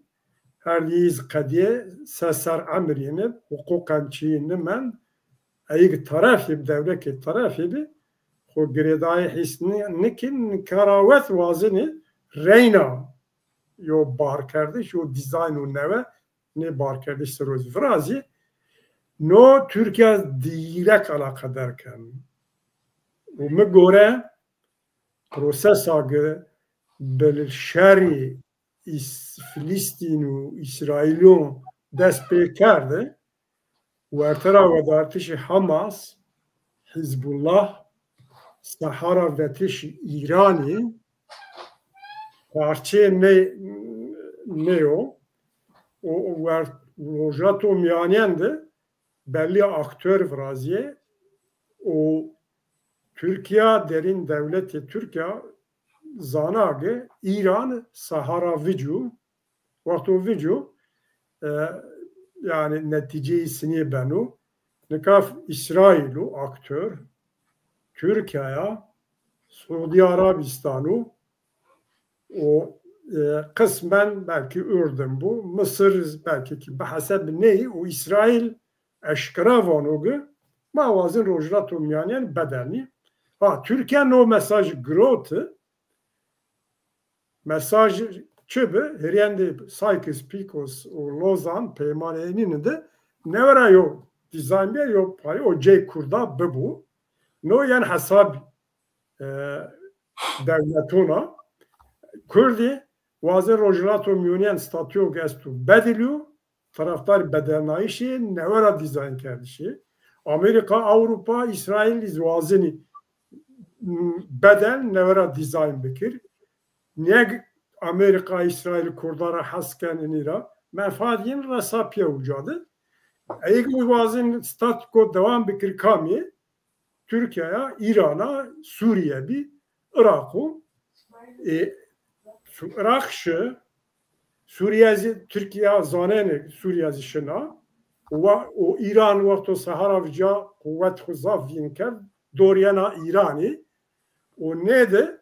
her di yîz qedîye se ser emir yenê, huquqen çîyî nimend, eyg terefî bi, dewlekê terefî bi, xo girêdayî hîs ni-, nikîn, nika ra wet wazinî reyna yo barkerdiş, yo dîzayno newe, nê barkerdiş sero zî virazî, no Tirkîya dîrek alaqedar ken. Û mi gore prosesa ki bi şerî Îs-, Filîstîn û Îsraîlon dest pê kerde, werte ra wedartişê Hamas, Hizbullah, sahara vetişê Îranî, parçeyê nê, nê yo û, û wer-, Rojhîlato Mîyanîyen de belî aktor virazîyê û Tirkîya, derîn dewletê Tirkîya zana ki Îran sahara vicû, wexto vicû, e, yanî netîceyî sinî beno. Nika Îsraîl o aktor, Tirkîya ya, Siûdî Arabîstan o, û, e, qismen belkî Urdun bo, Misir belkî ki bi heseb ney û Îsraîl eşkera vano ki ma wazin Rojhîlato Mîyanîyen bedelnî. Ha, Türkiye no mesaj giroti. Mesaj çi bi? Hiriyendi Sykes-Picot û Lozan peymanê enîni de newera yo dizayn bîye, yo pay o cey Kurda bibu. No yen hesab e, dewletona. Kurdî wazê Rojhelato Mîyonîyen statuyog estu bedilîyo, taraftarî bedelnayîşî, newe ra dîzayn kerdişî. Amerîka, Ewropa, Îsraîl zî wazenî bedel newe ra dîzayn bikir. Neg Amerîka, Îsraîl Kurda ra hes ken inî ra. Menfaat yin resa pîya uca de. Ey ki wazin statko dewam bikir kamî? Türkiyeya, Îrana, Sûriye bî, Iraq o. E, Su- Iraq şi, Sûriye zî Tirkîya zanenê Sûriye zî şina. Wa, û Îran wexto sehara vica quwet xwu zaf vîn kerd, dorîyena Îranî. Û nê de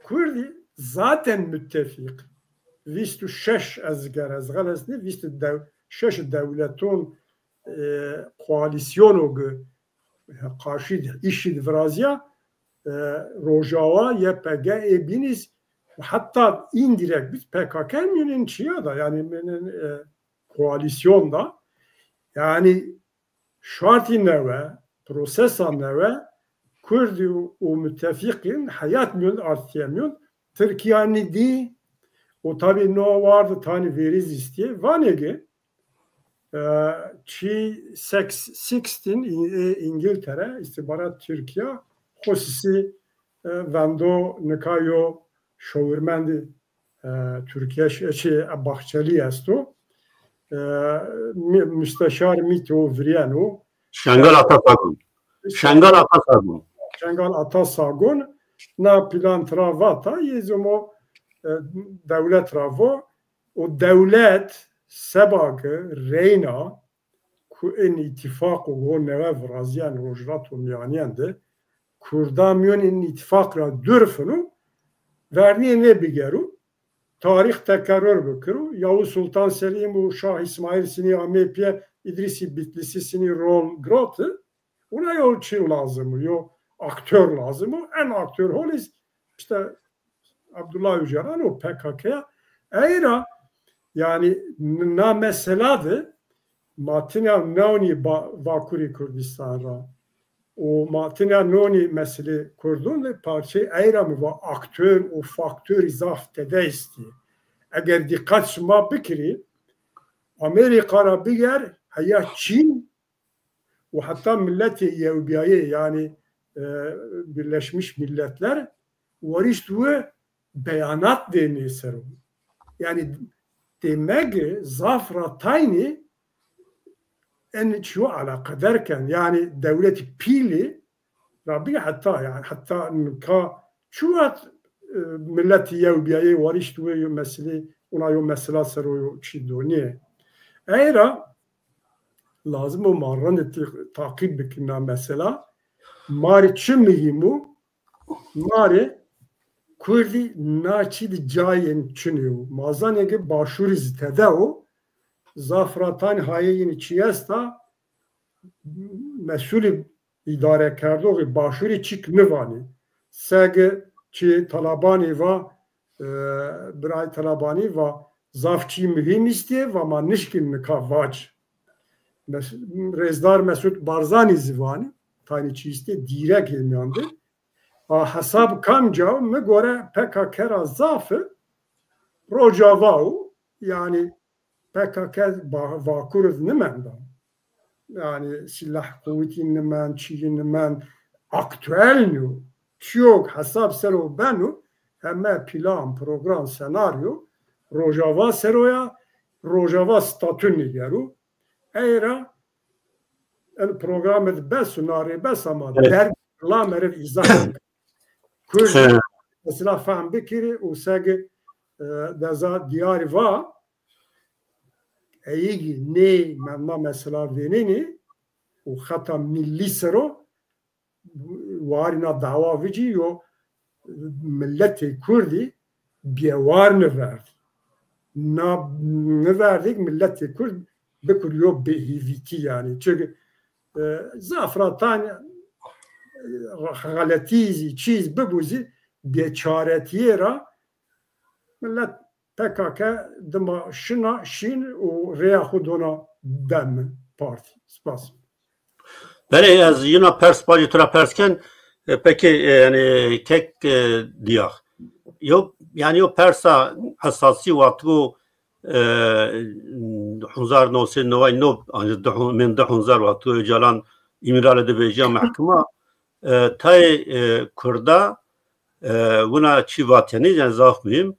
Kurdî zaten muttefîq. Vîst û şeş ez ger ez xeles nî, vîst û dew-, şeş dewleton e, koalîsyono gi qarşî de, îşî de virazîya, e, Rojawa, Y P G, ê bînîz, heta îndirek biz P K K mîyonên çiya da, yanî mîyonên, e, koalîsyon da. Yanî şartî newe, prosesa newe, Kurdî û mutefîqîn heyat mîyon artîye mîyon. Tirkîya nî dî û tabî no war de tanî verî zî îstîyê. Vanê ki, e, çî six sixteen, În-, ê Îngiltere, îstîbarat Tirkîya, xosîsî, e, vendo nika yo şowirmendî, e, Tirkîya şi-, çi, e, Bahçelî esto. E, mî-, musteşar MÎT'o virîyeno. Şengal Atasagun. Şengal Atasagun. Şengal Atasagun na plan tira vata, yê zî mo, e, dewlet ra vo. O dewlet seba ki reyna ku in îtîfaq û ho newe virazîyen Rojhelato Mîyanîyen de, Kurda mîyon in îtîfaq ra dûr fino, vernîyê nê bigero, tarîx tekerrur bikiro. Yavuz Sultan Selîm û Şah Îsmaîl sinî amê pîye, Îdrîsî Bitlîsî sinî rol giroti. Wina yo çî lazim o, yo aktor lazim o. En aktor hol îz îşte Abdullah Ocalan û P K K ya. Ey ra, yanî, n-, na mesela de ma tîna newnî ba-, Vakurê Kurdistan ra û ma tîna nonî meselê Kurdon de parçeyê ey ra mi va aktor û faktorî zaf tede estî. Eger dîqet şima bikirî, Amerîka ra biger heya Çîn û heta Miletê Yewbîyayê, yanî, e, Birleşmiş Milletler, warîşt wi beyanat dê nê ser o. Yanî demek zaf ra taynî en çîyo eleqeder ken. Yanî dewletî pîlî ra bî heta, yanî heta nika çi wext, e, Miletî Yewbîyayê warîşt wi yo meselê, wina yo mesela ser o yo çî donîye. Ey ra lazim o ma rind tî-, taqîb bikin na mesela. Ma rê çi muhîm o? Ma rê Kurdî na çî de cayên çinê o. Ma zanê ki Başûrî zî tede o. Zaf ra tanî hayê yin çî esta, mesulî îdarekerdoxî Başûrî çîk nivanî. Segi çî Talabanî va, e, birayê Talabanî va, zaf çî muhîm îstê, va ma nişkîn nika vac. Mes-, Rêzdar Mesut Barzanî zî vanî, tanî çî îstê, dîrek ê mîyan de. A hesab kamca o? Mi gore P K K ra zaf i Rojava o, yanî P K K ba-, Vakur id nimenda. Yanî sîlah quwetî nimend, çîyî nimend, aktuel nîyo. Çîyok hesab ser o beno, heme plan, program, senaryo Rojava ser o ya, Rojava statû nîgero. Ey ra en programê de bes o, na rê bes ama, evet, derg la meriv îzah. Kurd, evet, mesela fehm bikirî û segi, e, deza diyarî va, eyîgî nê me-, ma mesela vênenî û xeta millî ser o warî na dawa vicî yo miletê Kurdî bêwar niverdî. Na niverdî ki miletê Kurd bikur yo bêhîvîtî yanî. Çunke, e, zaf ra tanî xeletî zî, çî zî bibû zî, bêçaretîyê ra milet P K K dima şina şîn û rêya xwu dona DEM Partî. Spas. Belê, ez yina pers, bacî tu ra pers ken, e, pekê, e, yanî kek, e, Diyax. Yo, yanî yo persa esasî wexto, e, hezar new sey neway new, yanî di, min di hezar wexto Ocalan Îmrali de vejîya mehkima, e, tayê, e, Kurda, e, wina çî vatêne, yanî zaf muhîm.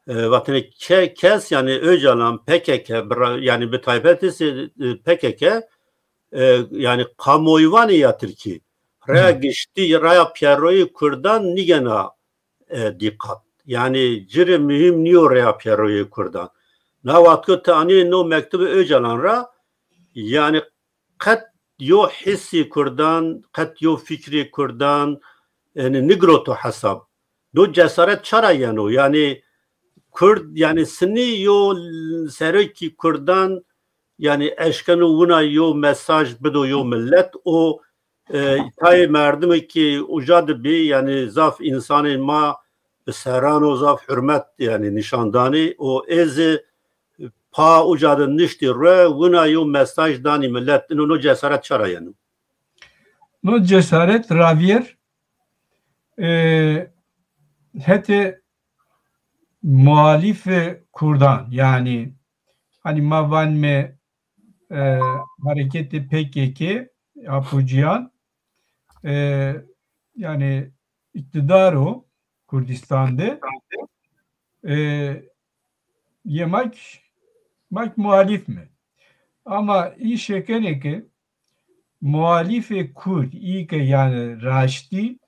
E, vatêne ke-, kes, yanî Ocalan, P K K, bira-, yanî bi taybetî sê, e, P K K, e, yanî kamuoyvanê ya Tirkî, raya giştî, raya pîyeroyê Kurdan nîgena, e, dîqat. Yanî ci rê muhîm nîyo raya pîyeroyê Kurdan. Na wexto ti anîyê no mektubê Ocalan ra, yanî qet yo hîsê Kurdan, qet yo fikrê Kurdan, yanî nigiro to hesab. No cesaret ça ra yeno? Yanî Kurd, yanî sinî yo l-, serokî Kurdan, yanî eşkeno wina yo mesaj bido yo milet û, e, tayê merdimê ki uca de bî, yanî zaf însanê ma bi serran o zaf hurmet, yanî nîşan danî û ê zî pa uca de niştî rue, wina yo mesaj danî milet. Ino no cesaret ça ra yeno? No cesaret ravîr, e, hetê muhalîfê Kurdan, yanî hanî ma vanîme, e, hareketê P K K, Apuciyan, e, yanî îqtîdar o Kurdîstan de, e, yê ma k-, ma k muhalîf me. Ama î şêkenê ke muhalîfê Kurd, î ke yanî raştî,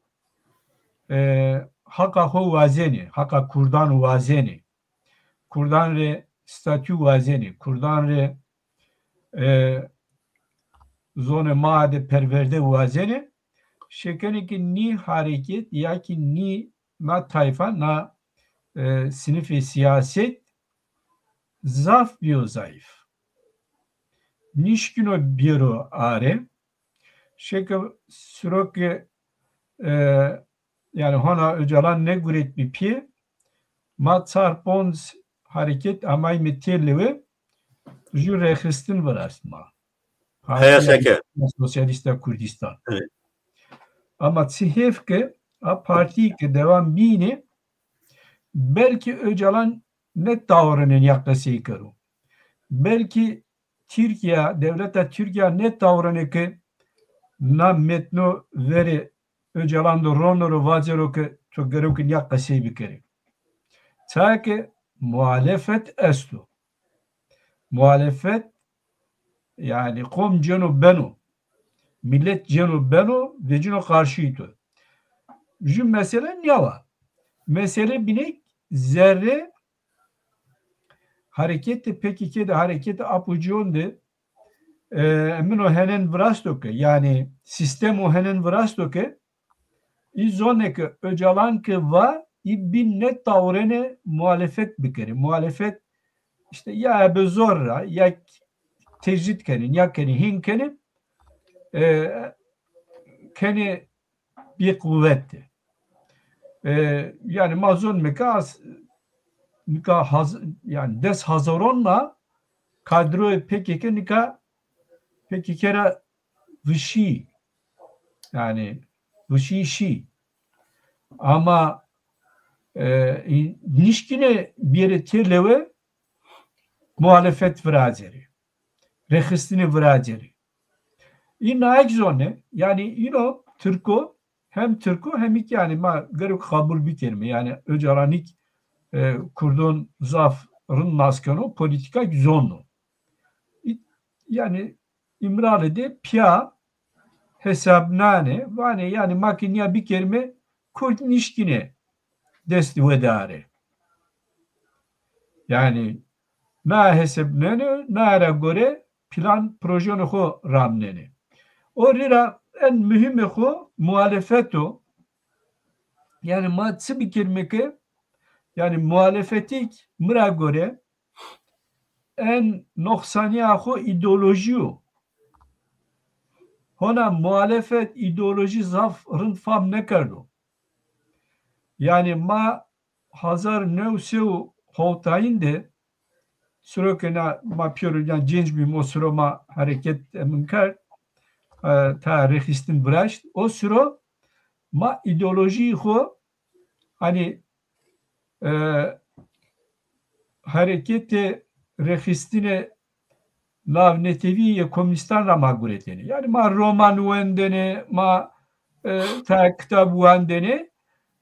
e, haqa xo wazenê, haqa Kurdan wazenê. Kurdan rê statû wazenê, Kurdan rê, e, zonê ma de perwerde wazenê. Şêkenê ke nî hareket ya kî nî na tayfa, na, e, sinifê sîyaset zaf bîyo zayîf. Nîşkîno bêro are. Şêke siro ke, e, yanî hona Ocalan nêguretbî pî, ma çar ponc hareket amayme têlewe, ju rêxistin virast ma. Partîya Sosyalîsta Kurdîstan. Evet. Ama çi hêf ke a partî ke dewam bînê, belkî Ocalan nêtawirêne nîya qesey kero. Belkî Tirkîya, dewleta Tirkîya nêtawirêne ke na metno verê Ocalan de rono ro vacero ke to gero ke nîya qesey bikerê. Çaya ke muhalefet esto. Muhalefet, yanî qom cêno beno. Milet cêno beno, vecîno qarşî to. Ju mesele nîya wa. Mesele bîne zerrê hareketê P K K de, hareketê Apuciyon de, e, emino henen virasto ke, yanî sîstemo henen virasto ke, î zonê ke Ocalan ke va, î bîn nêtawirêne muhalefet bikerê. Muhalefet îşte ya ebe zor ra, ya tecrîd kenê, ya kenê, hîn kenê, e, kenê bêquwet de. E, yanî ma zonme ke az, nika haz-, yanî des hazaron na kadroyê P K K nika P K K ra vişî. Yanî vişî şî. Ama, e, nîşkîne bêrê têlewe muhalefet viracerê. Rêxistinê viracerê. Î naek zonê, yanî îno Tirko, hem Tirko hem kî yanî ma gerek qebul bikerîme. Yanî Ocalanîk, e, Kurdon zaf rind nas keno, polîtîkak zonno. Î-, yanî Îmrali de pîya hesabnanê, vanê yanî ma ke nîya bikerîme, Kurd nîşkîne dest wedarê. Yanî na hesabnenê, na ra gore plan projenê xo ramnenê. O rî ra en muhîmê xo muhalefet o. Yanî ma çi bikerîme ke, yanî muhalefetîk mi ra gore en noxsanîya xo îdeolojî yo. hona muhalefet, îdeolojî zaf rind fam nêkerdo. Yanî ma hezar new sey û hewtayîn de siro ke na ma pêro yan genc bîm, o siro ma hereket emin kerd, e, ta rêxistin viraşt. O siro ma îdeolojîyê xo, hanî, e, hereketê rêxistinê navnetewî yê komunîstan ra ma guretêne. Yanî ma roman wendêne, ma, e, ta kitab wendêne.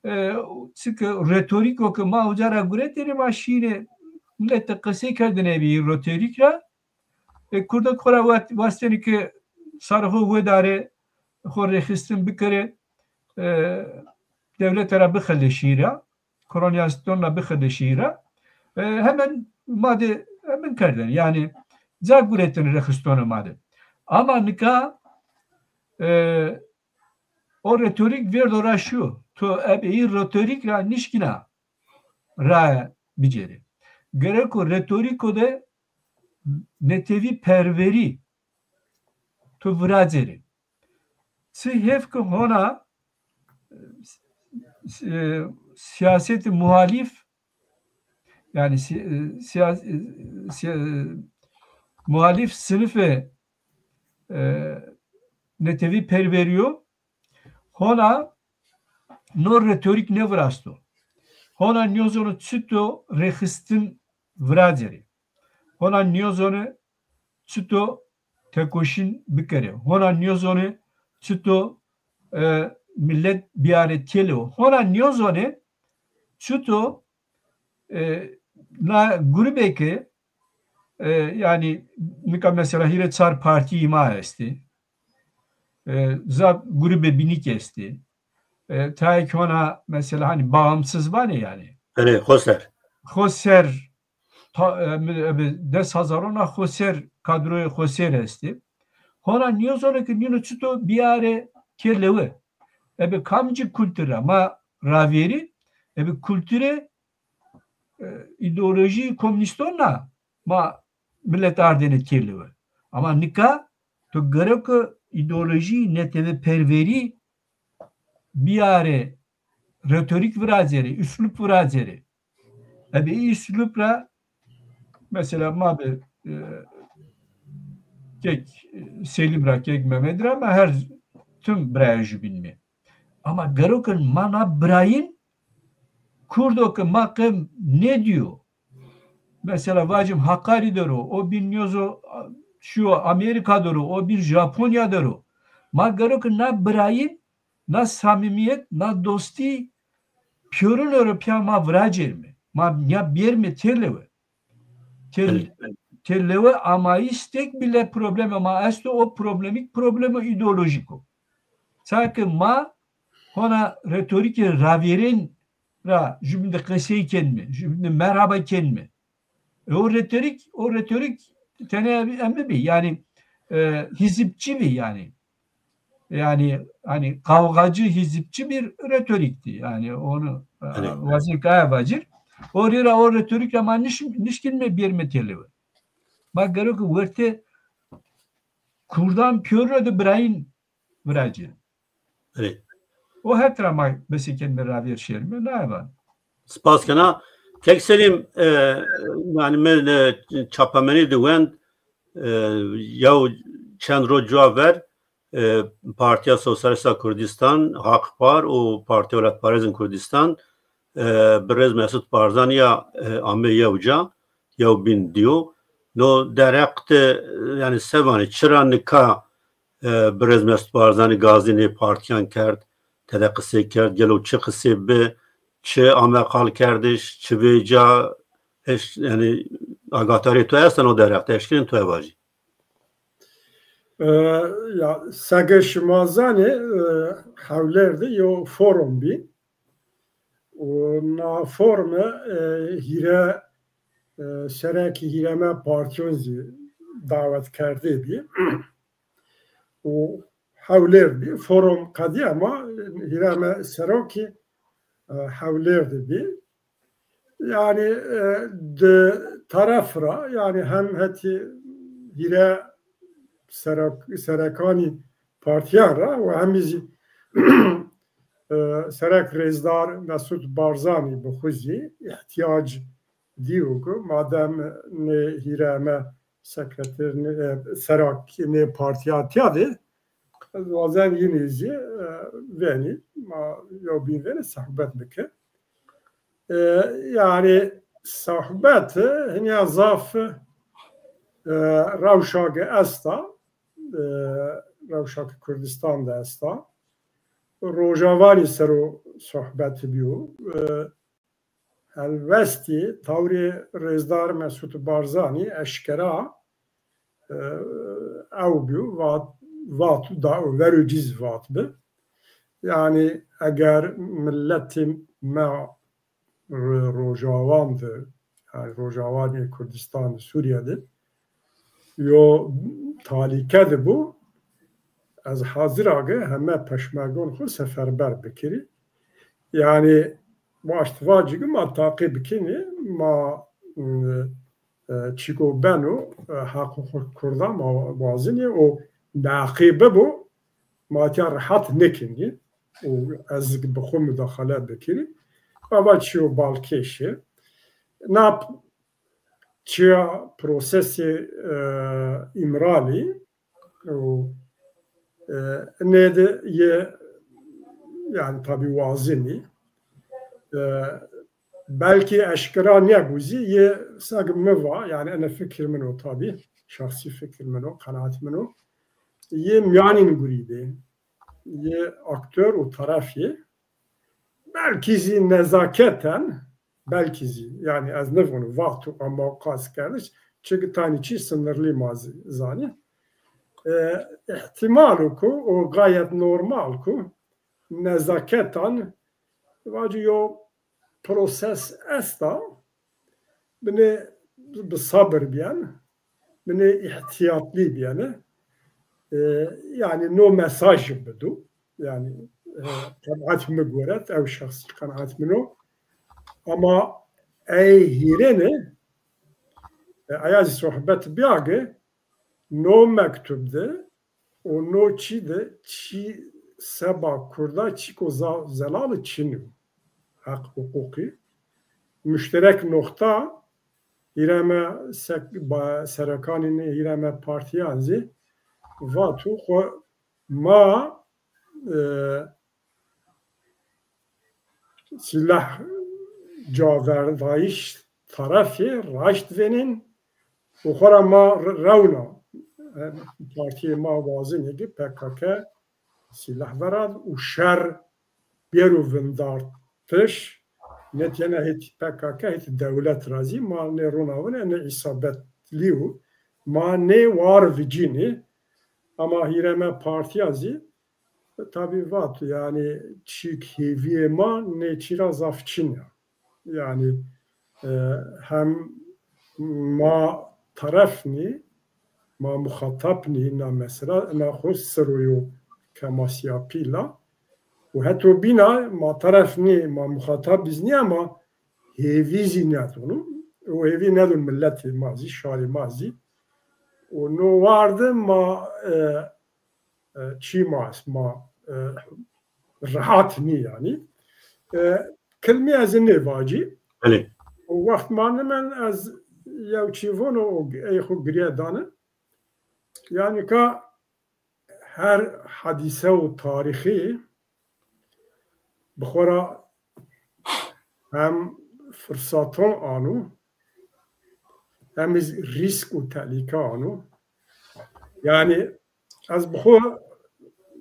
E, çike retorîko ke ma uca ra guretêne, ma şîyêne milet de qesey kerdêne ebe retorîk ra. E, kurdek xo ra wa-, wastêne ke sarê xo wedarê, xo rêxistin bikerê, e, dewlete ra bixeleşî ra, kolonyasyon ra bixeleşî ra. E, hemen ma de hemen kerdêne. Yanî ca guretêne rêxistonê ma de. Ama nika, e, o retorîk vêrdo ra şîyo. To ebe î retorîk ra nişkîna raye bicêrê. Gereko retorîko de netewî perwerî to viracêrê. Çi hêf ke hona, e, siyasetê muhalîf, yanî si-, e, siya-, e, siya-, e, muhalîf sinifê, e, netewî perwerî yo, hona no retorîk nêvirasto. Hona nêzono çito rêxistin viracêrê. Hona nêzono çito tekoşîn bikerê. Hona nêzono çito, e, milet biyarê têlewe. Hona nêzono çito, e, na grubê ke, e, yanî nika mesela hîrê çar partîyî ma estê. E, zaf grubê bînîk estê. E, tayê ke hona mesela hanî bağımsız vanê yanî. Erê, xoser. Xoser, ta-, e, mi-, e, des hezarona xoser, kadroyê xoser estê. Hona nêzono ke nîno çito biyarê têlewe. Ebe kamcî kultur ra ma ravêrî, ebe kulturê, e, îdeolojî komunîston ra ma milet ardêne têlewe. Ama nika to gereke îdeolojî, netewîperwerî biyarê, retorîk viracêrê, uslub viracêrê. Ebe î uslub ra mesela ma bi, e, kek Selîm ra, kek Mehmed ra, ma her tim birayê jûbîn îme. Ama gereke ma na birayîn, kurdo ke ma qe nêdîyo, mesela vacim Hakkari der o, o bîn nêzo şîyo Amerîka der o, o bîn Japonya der o. Ma gereke na birayîn, na samîmîyet, na dostî pêrune ra pîya ma viracêrîme. Ma nîya bêrîme têlewe. Têl-, têlewe ama îstek bile probleme ma esto, o problemîk probleme îdeolojîk o. Çake ma hona retorîkê ravêrên ra jûbîn de qesey kenîme, jûbîn de merhaba kenîme. E, o retorîk, o retorîk tenê em bibî, yanî, e, hizipçî bî yanî. Yanî, hanî kavgacı, hizipçi bir retorikti. Yanî onu, e, vazî kaya vacir. O rî ra o retorîk ra ma niş-, nişkînme bêrîme têlewe. Ma gereke wertê kurdan pêrune de birayîn viracî. Erê. O het ra ma besekenme ravêr şêrîme, naye van. Spas kena. Kek Selîm, e, yanî mi, e, çapemenî de wend, e, yew çend roj cuwa ver, e, Partîya Sosyalîst a Kurdîstan, Haq Par û Partîya Welatparêzên Kurdîstan, e, birêz Mesûd Barzanî ya, e, ame yew ca, yew bîn dîyo. No dereq de, e, yanî se vanê, çira nika e, birêz Mesûd Barzanî gazî nê partîyan kerd, tede qisey kerd, gelo çi qisê bi, çi ame qalkerdiş, çi vêca, eş-, yanî agatarê to esta no dereq de, eşkenên to vajî. E, ya, seke şima zanê, e, Hewlêr de yew forum bî. Û na forume, e, hîre, e, serekî hîreme partîyon zî dawet kerdê bî. Û Hewlêr bî. Forum qedî ama hîreme serokî, e, Hewlêr de bî. Yanî, e, di teref ra, yanî hem hetî hîre serek-, serekanî partîyan ra û hemî zî e, Serek Rêzdar Mesut Barzanî bi xwu zî îhtîyac dîyo ku madem nê hîreme sekreter, nê, e, serakî nê partîya tîya de, ez wazen yînî zî e, venî, ma yewbîn venî sohbet bike. E, yanî sohbet hinî ya zaf e, rewşa ke esta, e, rewşa ke Kurdistan de esta. Rojawanî ser o sohbet bîyo. E, helwestî tawrê Rêzdar Mesut Barzanî eşkera e, ew bîyo, vat, vat da, vero cî zî vat bi. Yanî eger miletê me ro-, Rojawan de, yanî Rojawanê Kurdistan de, Sûrîye de yo talîke de bû, ez hazir a ke heme peşmergon xwu seferber bikirî. Yanî waşt vacî ke ma taqîb bikinî, ma, e, e, çîko beno, e, heq û huqûq Kurda ma wazinî û neqî bibo, ma tîya rehet nikinî û ez bi xwu mudaxale bikirî. Ava çîyo balkêş ê. Na p-, çîya prosesê, e, Îmralî û, e, nê de yê, yanî tabî wazinî. E, belkî eşkera nêbû zî, yê seg mi va, yanî ene fikir min o tabî, şexsî fikir min o, qenaet min o. Yê mîyanîn gurî de, yê aktor û taraf yê. Belkî zî nezaketen, belkî zî, yanî ez nivûnû, vaxtu ama qas kerdiş, çiki tanî çî sinirlî ma zî zanî. E, îhtîmal o ku, o gayet normal ku, nezaketan, vacî yo proses esta, binê bi sabir bîyen, binê îhtîyatlî bîyene. E, yanî no mesaj bido. Yanî, e, qenaet mi goret, ew şexsî qenaet min o. Ama ey hîrêne, e, eya zî sohbet bîya ke no mektub de û no çî de çî seba Kurda çîko za-, zelal çin o. Heq huqûqî. Muşterek noxta hîreme sek-, ba-, serekanî nê hîreme partîyan zî vato xwu ma, e, sîlah caverdayîş tarafê raşt vênên û xora ma re-, rewna, e, partîyê ma wazinê ki P K K sîlah verad û şer bêro vindartiş, ne tena hêtî P K K, hêtî dewlet ra zî ma nê ronavine, nê îsabetlî yo. Ma nê war vicînî, ama hîreme partîya zî, e, tabî vat, yanî çîk hêvîyê ma nê çî ra zaf çin ya. Yanî, e, hem ma teref nî, ma muxatab nî na mesela, na xo siro yo kemasîyapî la. Û heto bîna ma teref nî, ma muxatab biz nî ama hêvî zî nedon. Û hêvî nedon miletê ma zî, şarê ma zî. Û no war de ma, e, e, çî ma est, ma, e, rehat nî yanî. E, kilmî ez ê nêvacî. Belê. Û wext ma nimen ez yew çî vono û ey xwu girye dane. Yanî ka her hadîse û tarîxî bi xo ra hem firsaton ano, hem zî rîsk û tehlîke ano. Yanî ez bi xo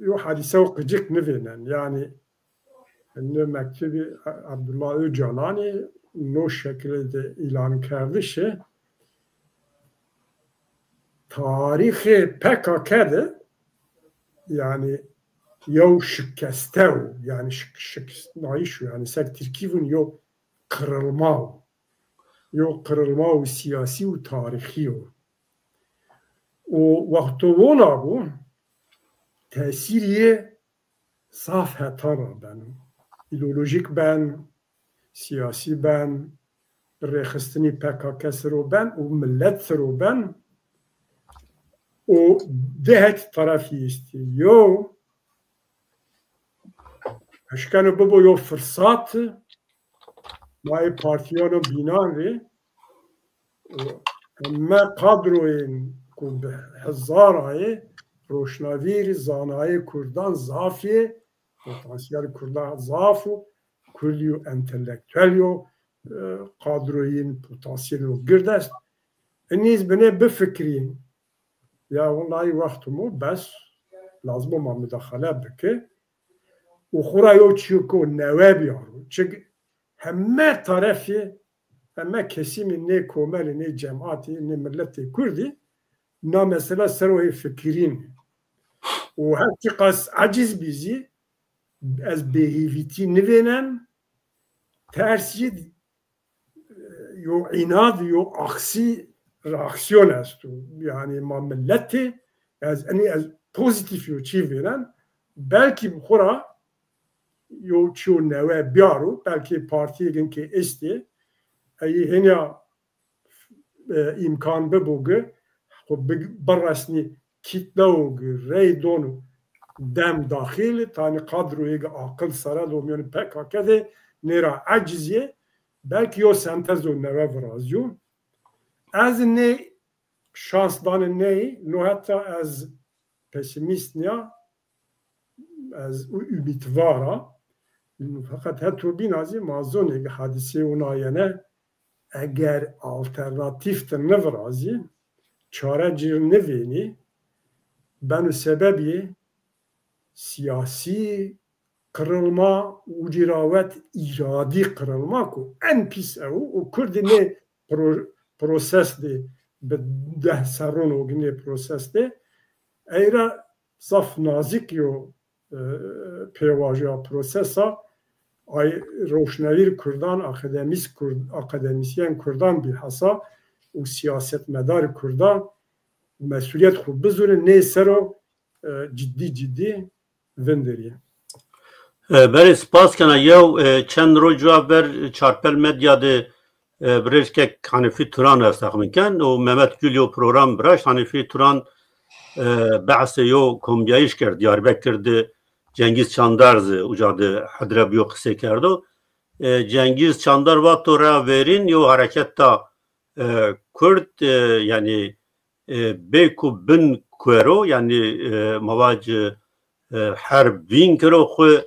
yo hadîse û qicik nivênen. Yanî no mektubî Abdullah Ocalanî no şekilî de îlan kerdişi tarîxê P K K de, yanî yew şikeste o, yanî şik-, şikestnayîş o, yanî sek tirkî vûn yo qirılma o. Yo qirılma o sîyasî û tarîxî yo. Û wexto wona bû, tesîrî yê zaf hetan ra beno. Îdeolojîk ben, sîyasî ben, rêxistinî P K K siro ben û milet siro ben. û di het tarafî estî. Yo, eşkeno bibo yo firsat ma ê partîyano bînan rê, û heme kadroyên ku bi hezarayê roşnavîr, zanayê kurdan zaf yê, potansiyel kurdan zaf û kurdî yo entelektuel yo, e, kadroyên potansiyel yo gird est. Enîz binê bifikirîn. Ya wellahî wexto mo bes, lazim o ma mudaxale bike û xura yo çîyoko newe biyaro. Çik heme tarefê, heme kesimî nê komelî, nê cematî, nê miletê kurdî na mesela ser o hê fikirîn. Û her çiqas eciz bî zî ez bêhêvîtî nivênen, ters jî yo înad, yo aksî reaksiyon esto. Yanî ma miletê, ez enî ez pozîtîf yo çî vênen, belkî bi xwu ra yo çîyo newe biyaro, belkî partîyêgin ke estê, eyî hênîya, e, îmkan bibo gi xwu bi-, biresnî kîtlewo gi rey dono dem daxil, tanî kadroyê gi aqil sere do mîyanê P K K de nê ra eciz yê, belkî yo sentezo newe virazîyo. Ez nê şans danê ney, no heta ez pesimîst nîya, ez û umîtvar a. Feqet heto bîna zî ma zonê ki hadîseyê wina yene, eger alternatîf ti nivirazî, çare ci nivênî, beno sebebî sîyasî qirılma, ucî ra wet îradî qirılma ku en pîs ew û kurdî nê pro-, proses de bi deh serron o nê proses de ey ra zaf nazik yo, e, pêvajoya prosesa ay roşnvîr kurdan, akademîs kurd, akademîsyen kurdan bilhassa û siyasetmedar kurdan mesulîyet xwu bizûne nê sero, e, cidî cidî vinderî. E, berê spas kena. Yew, e, çend roj cuwa ver Çarpel Medya de, e, birêz kek Hanîfî Turan ez texmîn ken û Mehmet Gül yo program viraşt. Hanîfî Turan, e, behsê yo kombîyayîş kerd. Diyarbekir de Cengiz Çandar zî uca de hedre biyo qisey kerdo. E, Cengiz Çandar vato reya verîn yo hereketa, e, kurd, e, yanî, e, bê ku bin kuero, yanî, e, ma vac, e, herb vîn kero, xwu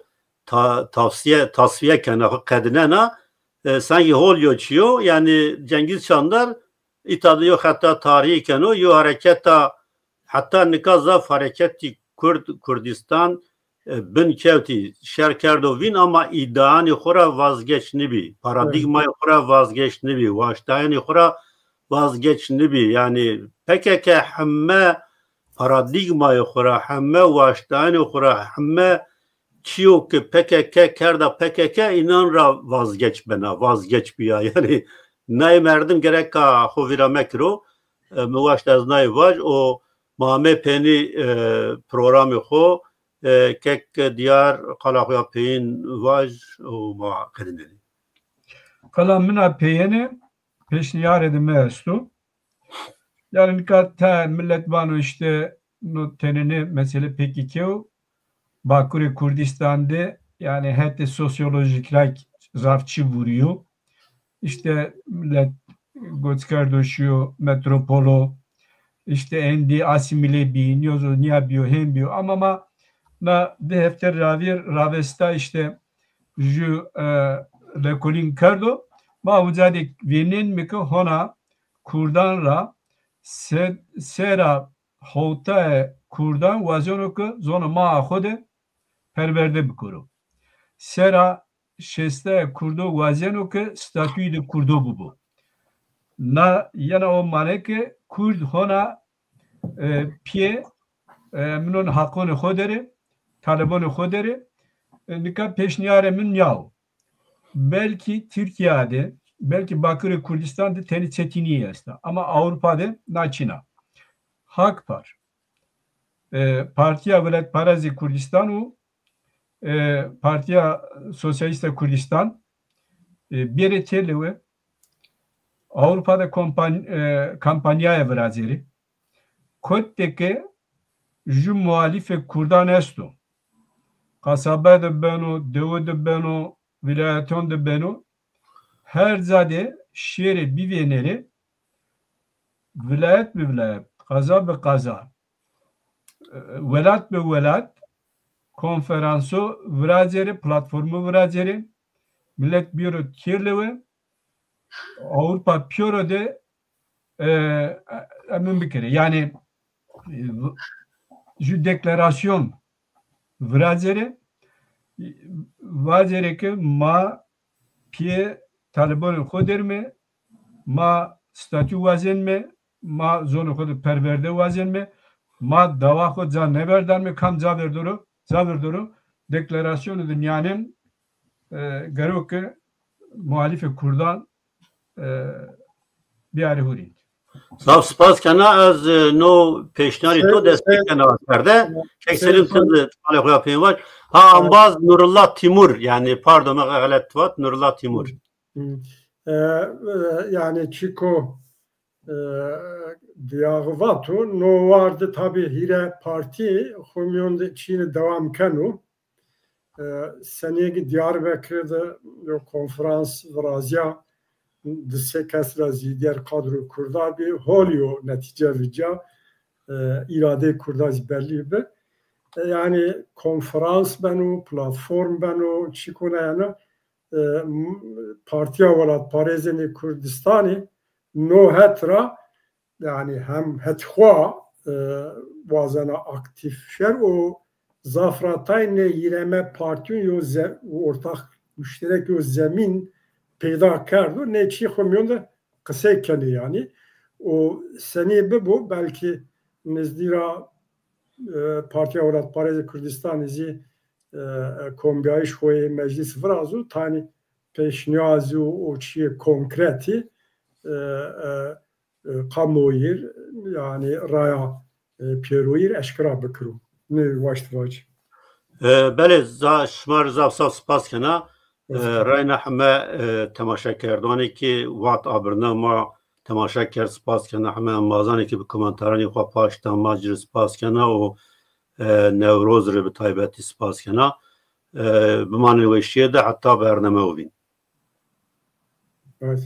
ta-, tavsiye, tasfiye kena, xwu qedinena, e, sengî hol yo çîyo, yanî Cengiz Çandar îta de yo xeta tarîhî keno, yo hereketa heta nika zaf hereketî kurd, Kurdîstan, e, bin kewtî, şer kerdo vîn ama îdeanê xwu ra vazgeç nibî, paradîgmayê xwu ra vazgeç nibî, waştayenê xwu ra vazgeç nibî. Yanî P K K heme paradîgmayê xwu ra, heme waştayenê xwu ra, heme çîyo ke P K K kerda P K K înan ra vazgeç bena, vazgeç bîya. Yanî nayê merdim gereka xwu vîra mekiro. E, mi waşt ez nayê vaj û ma amê peynî, e, programê xwu, e, kek Diyar qala xwu ya peyîn vaj û ma qedinenê. Qala min a peyêne, pêşnîyarê de mi esto. Yanî nika te milet vano îşte no tenêne mesele P K K o, Bakurê Kurdîstan de, yanî hetê sosyolojîk ra zaf çî vurîyo. Îşte milet goç kerdo şîyo metropolo, îşte êndî asîmîle bî, nîyo zî nîya bîyo, hên bîyo. Ama ma na di hefte ravîr ravesta îşte ju, e, lekolîn kerdo. Ma uca de vênên mi ke hona kurdan ra se-, sera howtayê kurdan wazeno ke zonê ma a xo de perwerde bikero. Sera şêstayê kurdo wazeno ke statuyî de kurdo bibo. Na yena o mane ke kurd hona, e, pîyê, e, minon haqonê xo der ê, talebonê xo der ê. E, nika pêşnîyarê min nîya o. Belkî Tirkîya de, belkî Bakirê Kurdîstan de tenê çetinîye esta. Ama Ewropa de na çin a. Hakpar, e, Partîya Welatparêzê Kurdîstan û, e, Partîya Sosyalîst a Kurdîstan, e, bêrê têlewe Ewropa de kompan-, e, kampanyaya virazêrê. kot de ke ju muhalîfê kurdan esto. Qasabe de beno, dewe de beno, vîlayeton de beno, her ca de şêrê bivênerê, vîlayet bi vîlayet, qaza bi qaza, e, welat bi welat konferanso viracerê, platformo viracerê, milet bîyero têlewe, Ewropa pîyero de, e, emin bikerê. Yanî, e, ju deklarasyon viracerê, vacerê ke ma pîyê Talibanê xo derme, ma statü wazenme, ma zonê xo de perwerde wazenme, ma dawa xo ca nêverdanme, kam ca verdoro, ca verdoro, deklarasyonê de mîyanen, e, gero ke muhalîfê kurdan, e, biyarê hurî. Zaf spas kena, ez, e, no pêşniyarî to destpê kena kerde. Kek Selim, ti zî qalê xo ya peyên vaj. Ha, embaz Nurullah Timur, yanî, pardon, me xelet vat, Nurullah Timur. Hı. E, e, yanî çiko, e, diyağı vato, no war de tabî hîre partî xo mîyon de çîne dewam keno. E, senîyê ki Diyarbekir de yo konferans virazîya, di sê kes ra zîdîyer kadro kurda bî, holî yo netîce vîca, e, îradeyê kurda zî bellî bi. E, yanî konferans beno, platform beno, çîko neyeno, e, m-, Partîya Welatparêzên ê Kurdistanî no het ra, yanî hem het xo, e, wazena aktîf şer û zaf ra tay nê hîreme partîyon yo ze-, ortak muşterek yo zemîn peyda kerdo, nê çî xo mîyon de qisey kenê yanî. Û senî bibo, belkî nizdî ra, e, Partîya Welatparêzê Kurdistanî zî, e, e, kombîyayîş xo yê meclîs virazo, tanî pêşniyazî û, û çîyê konkretî, e, e, e, kamuoyî r, yanî raya, e, pêroyî r eşkera bikiro. Nê waşt vac. E, belê, za-, şima rê zaf zaf spas kena. E, reyna heme, e, temaşekerdanê ki vat abirna ma temaşe kerd, spas kena. Heme embazanê ki bi komentaranê xo paşt da ma ci rê spas kena û, e, Newroz rê bi taybetî spas kena. E, bimanê weşîye de heta bername û vîn. Evet.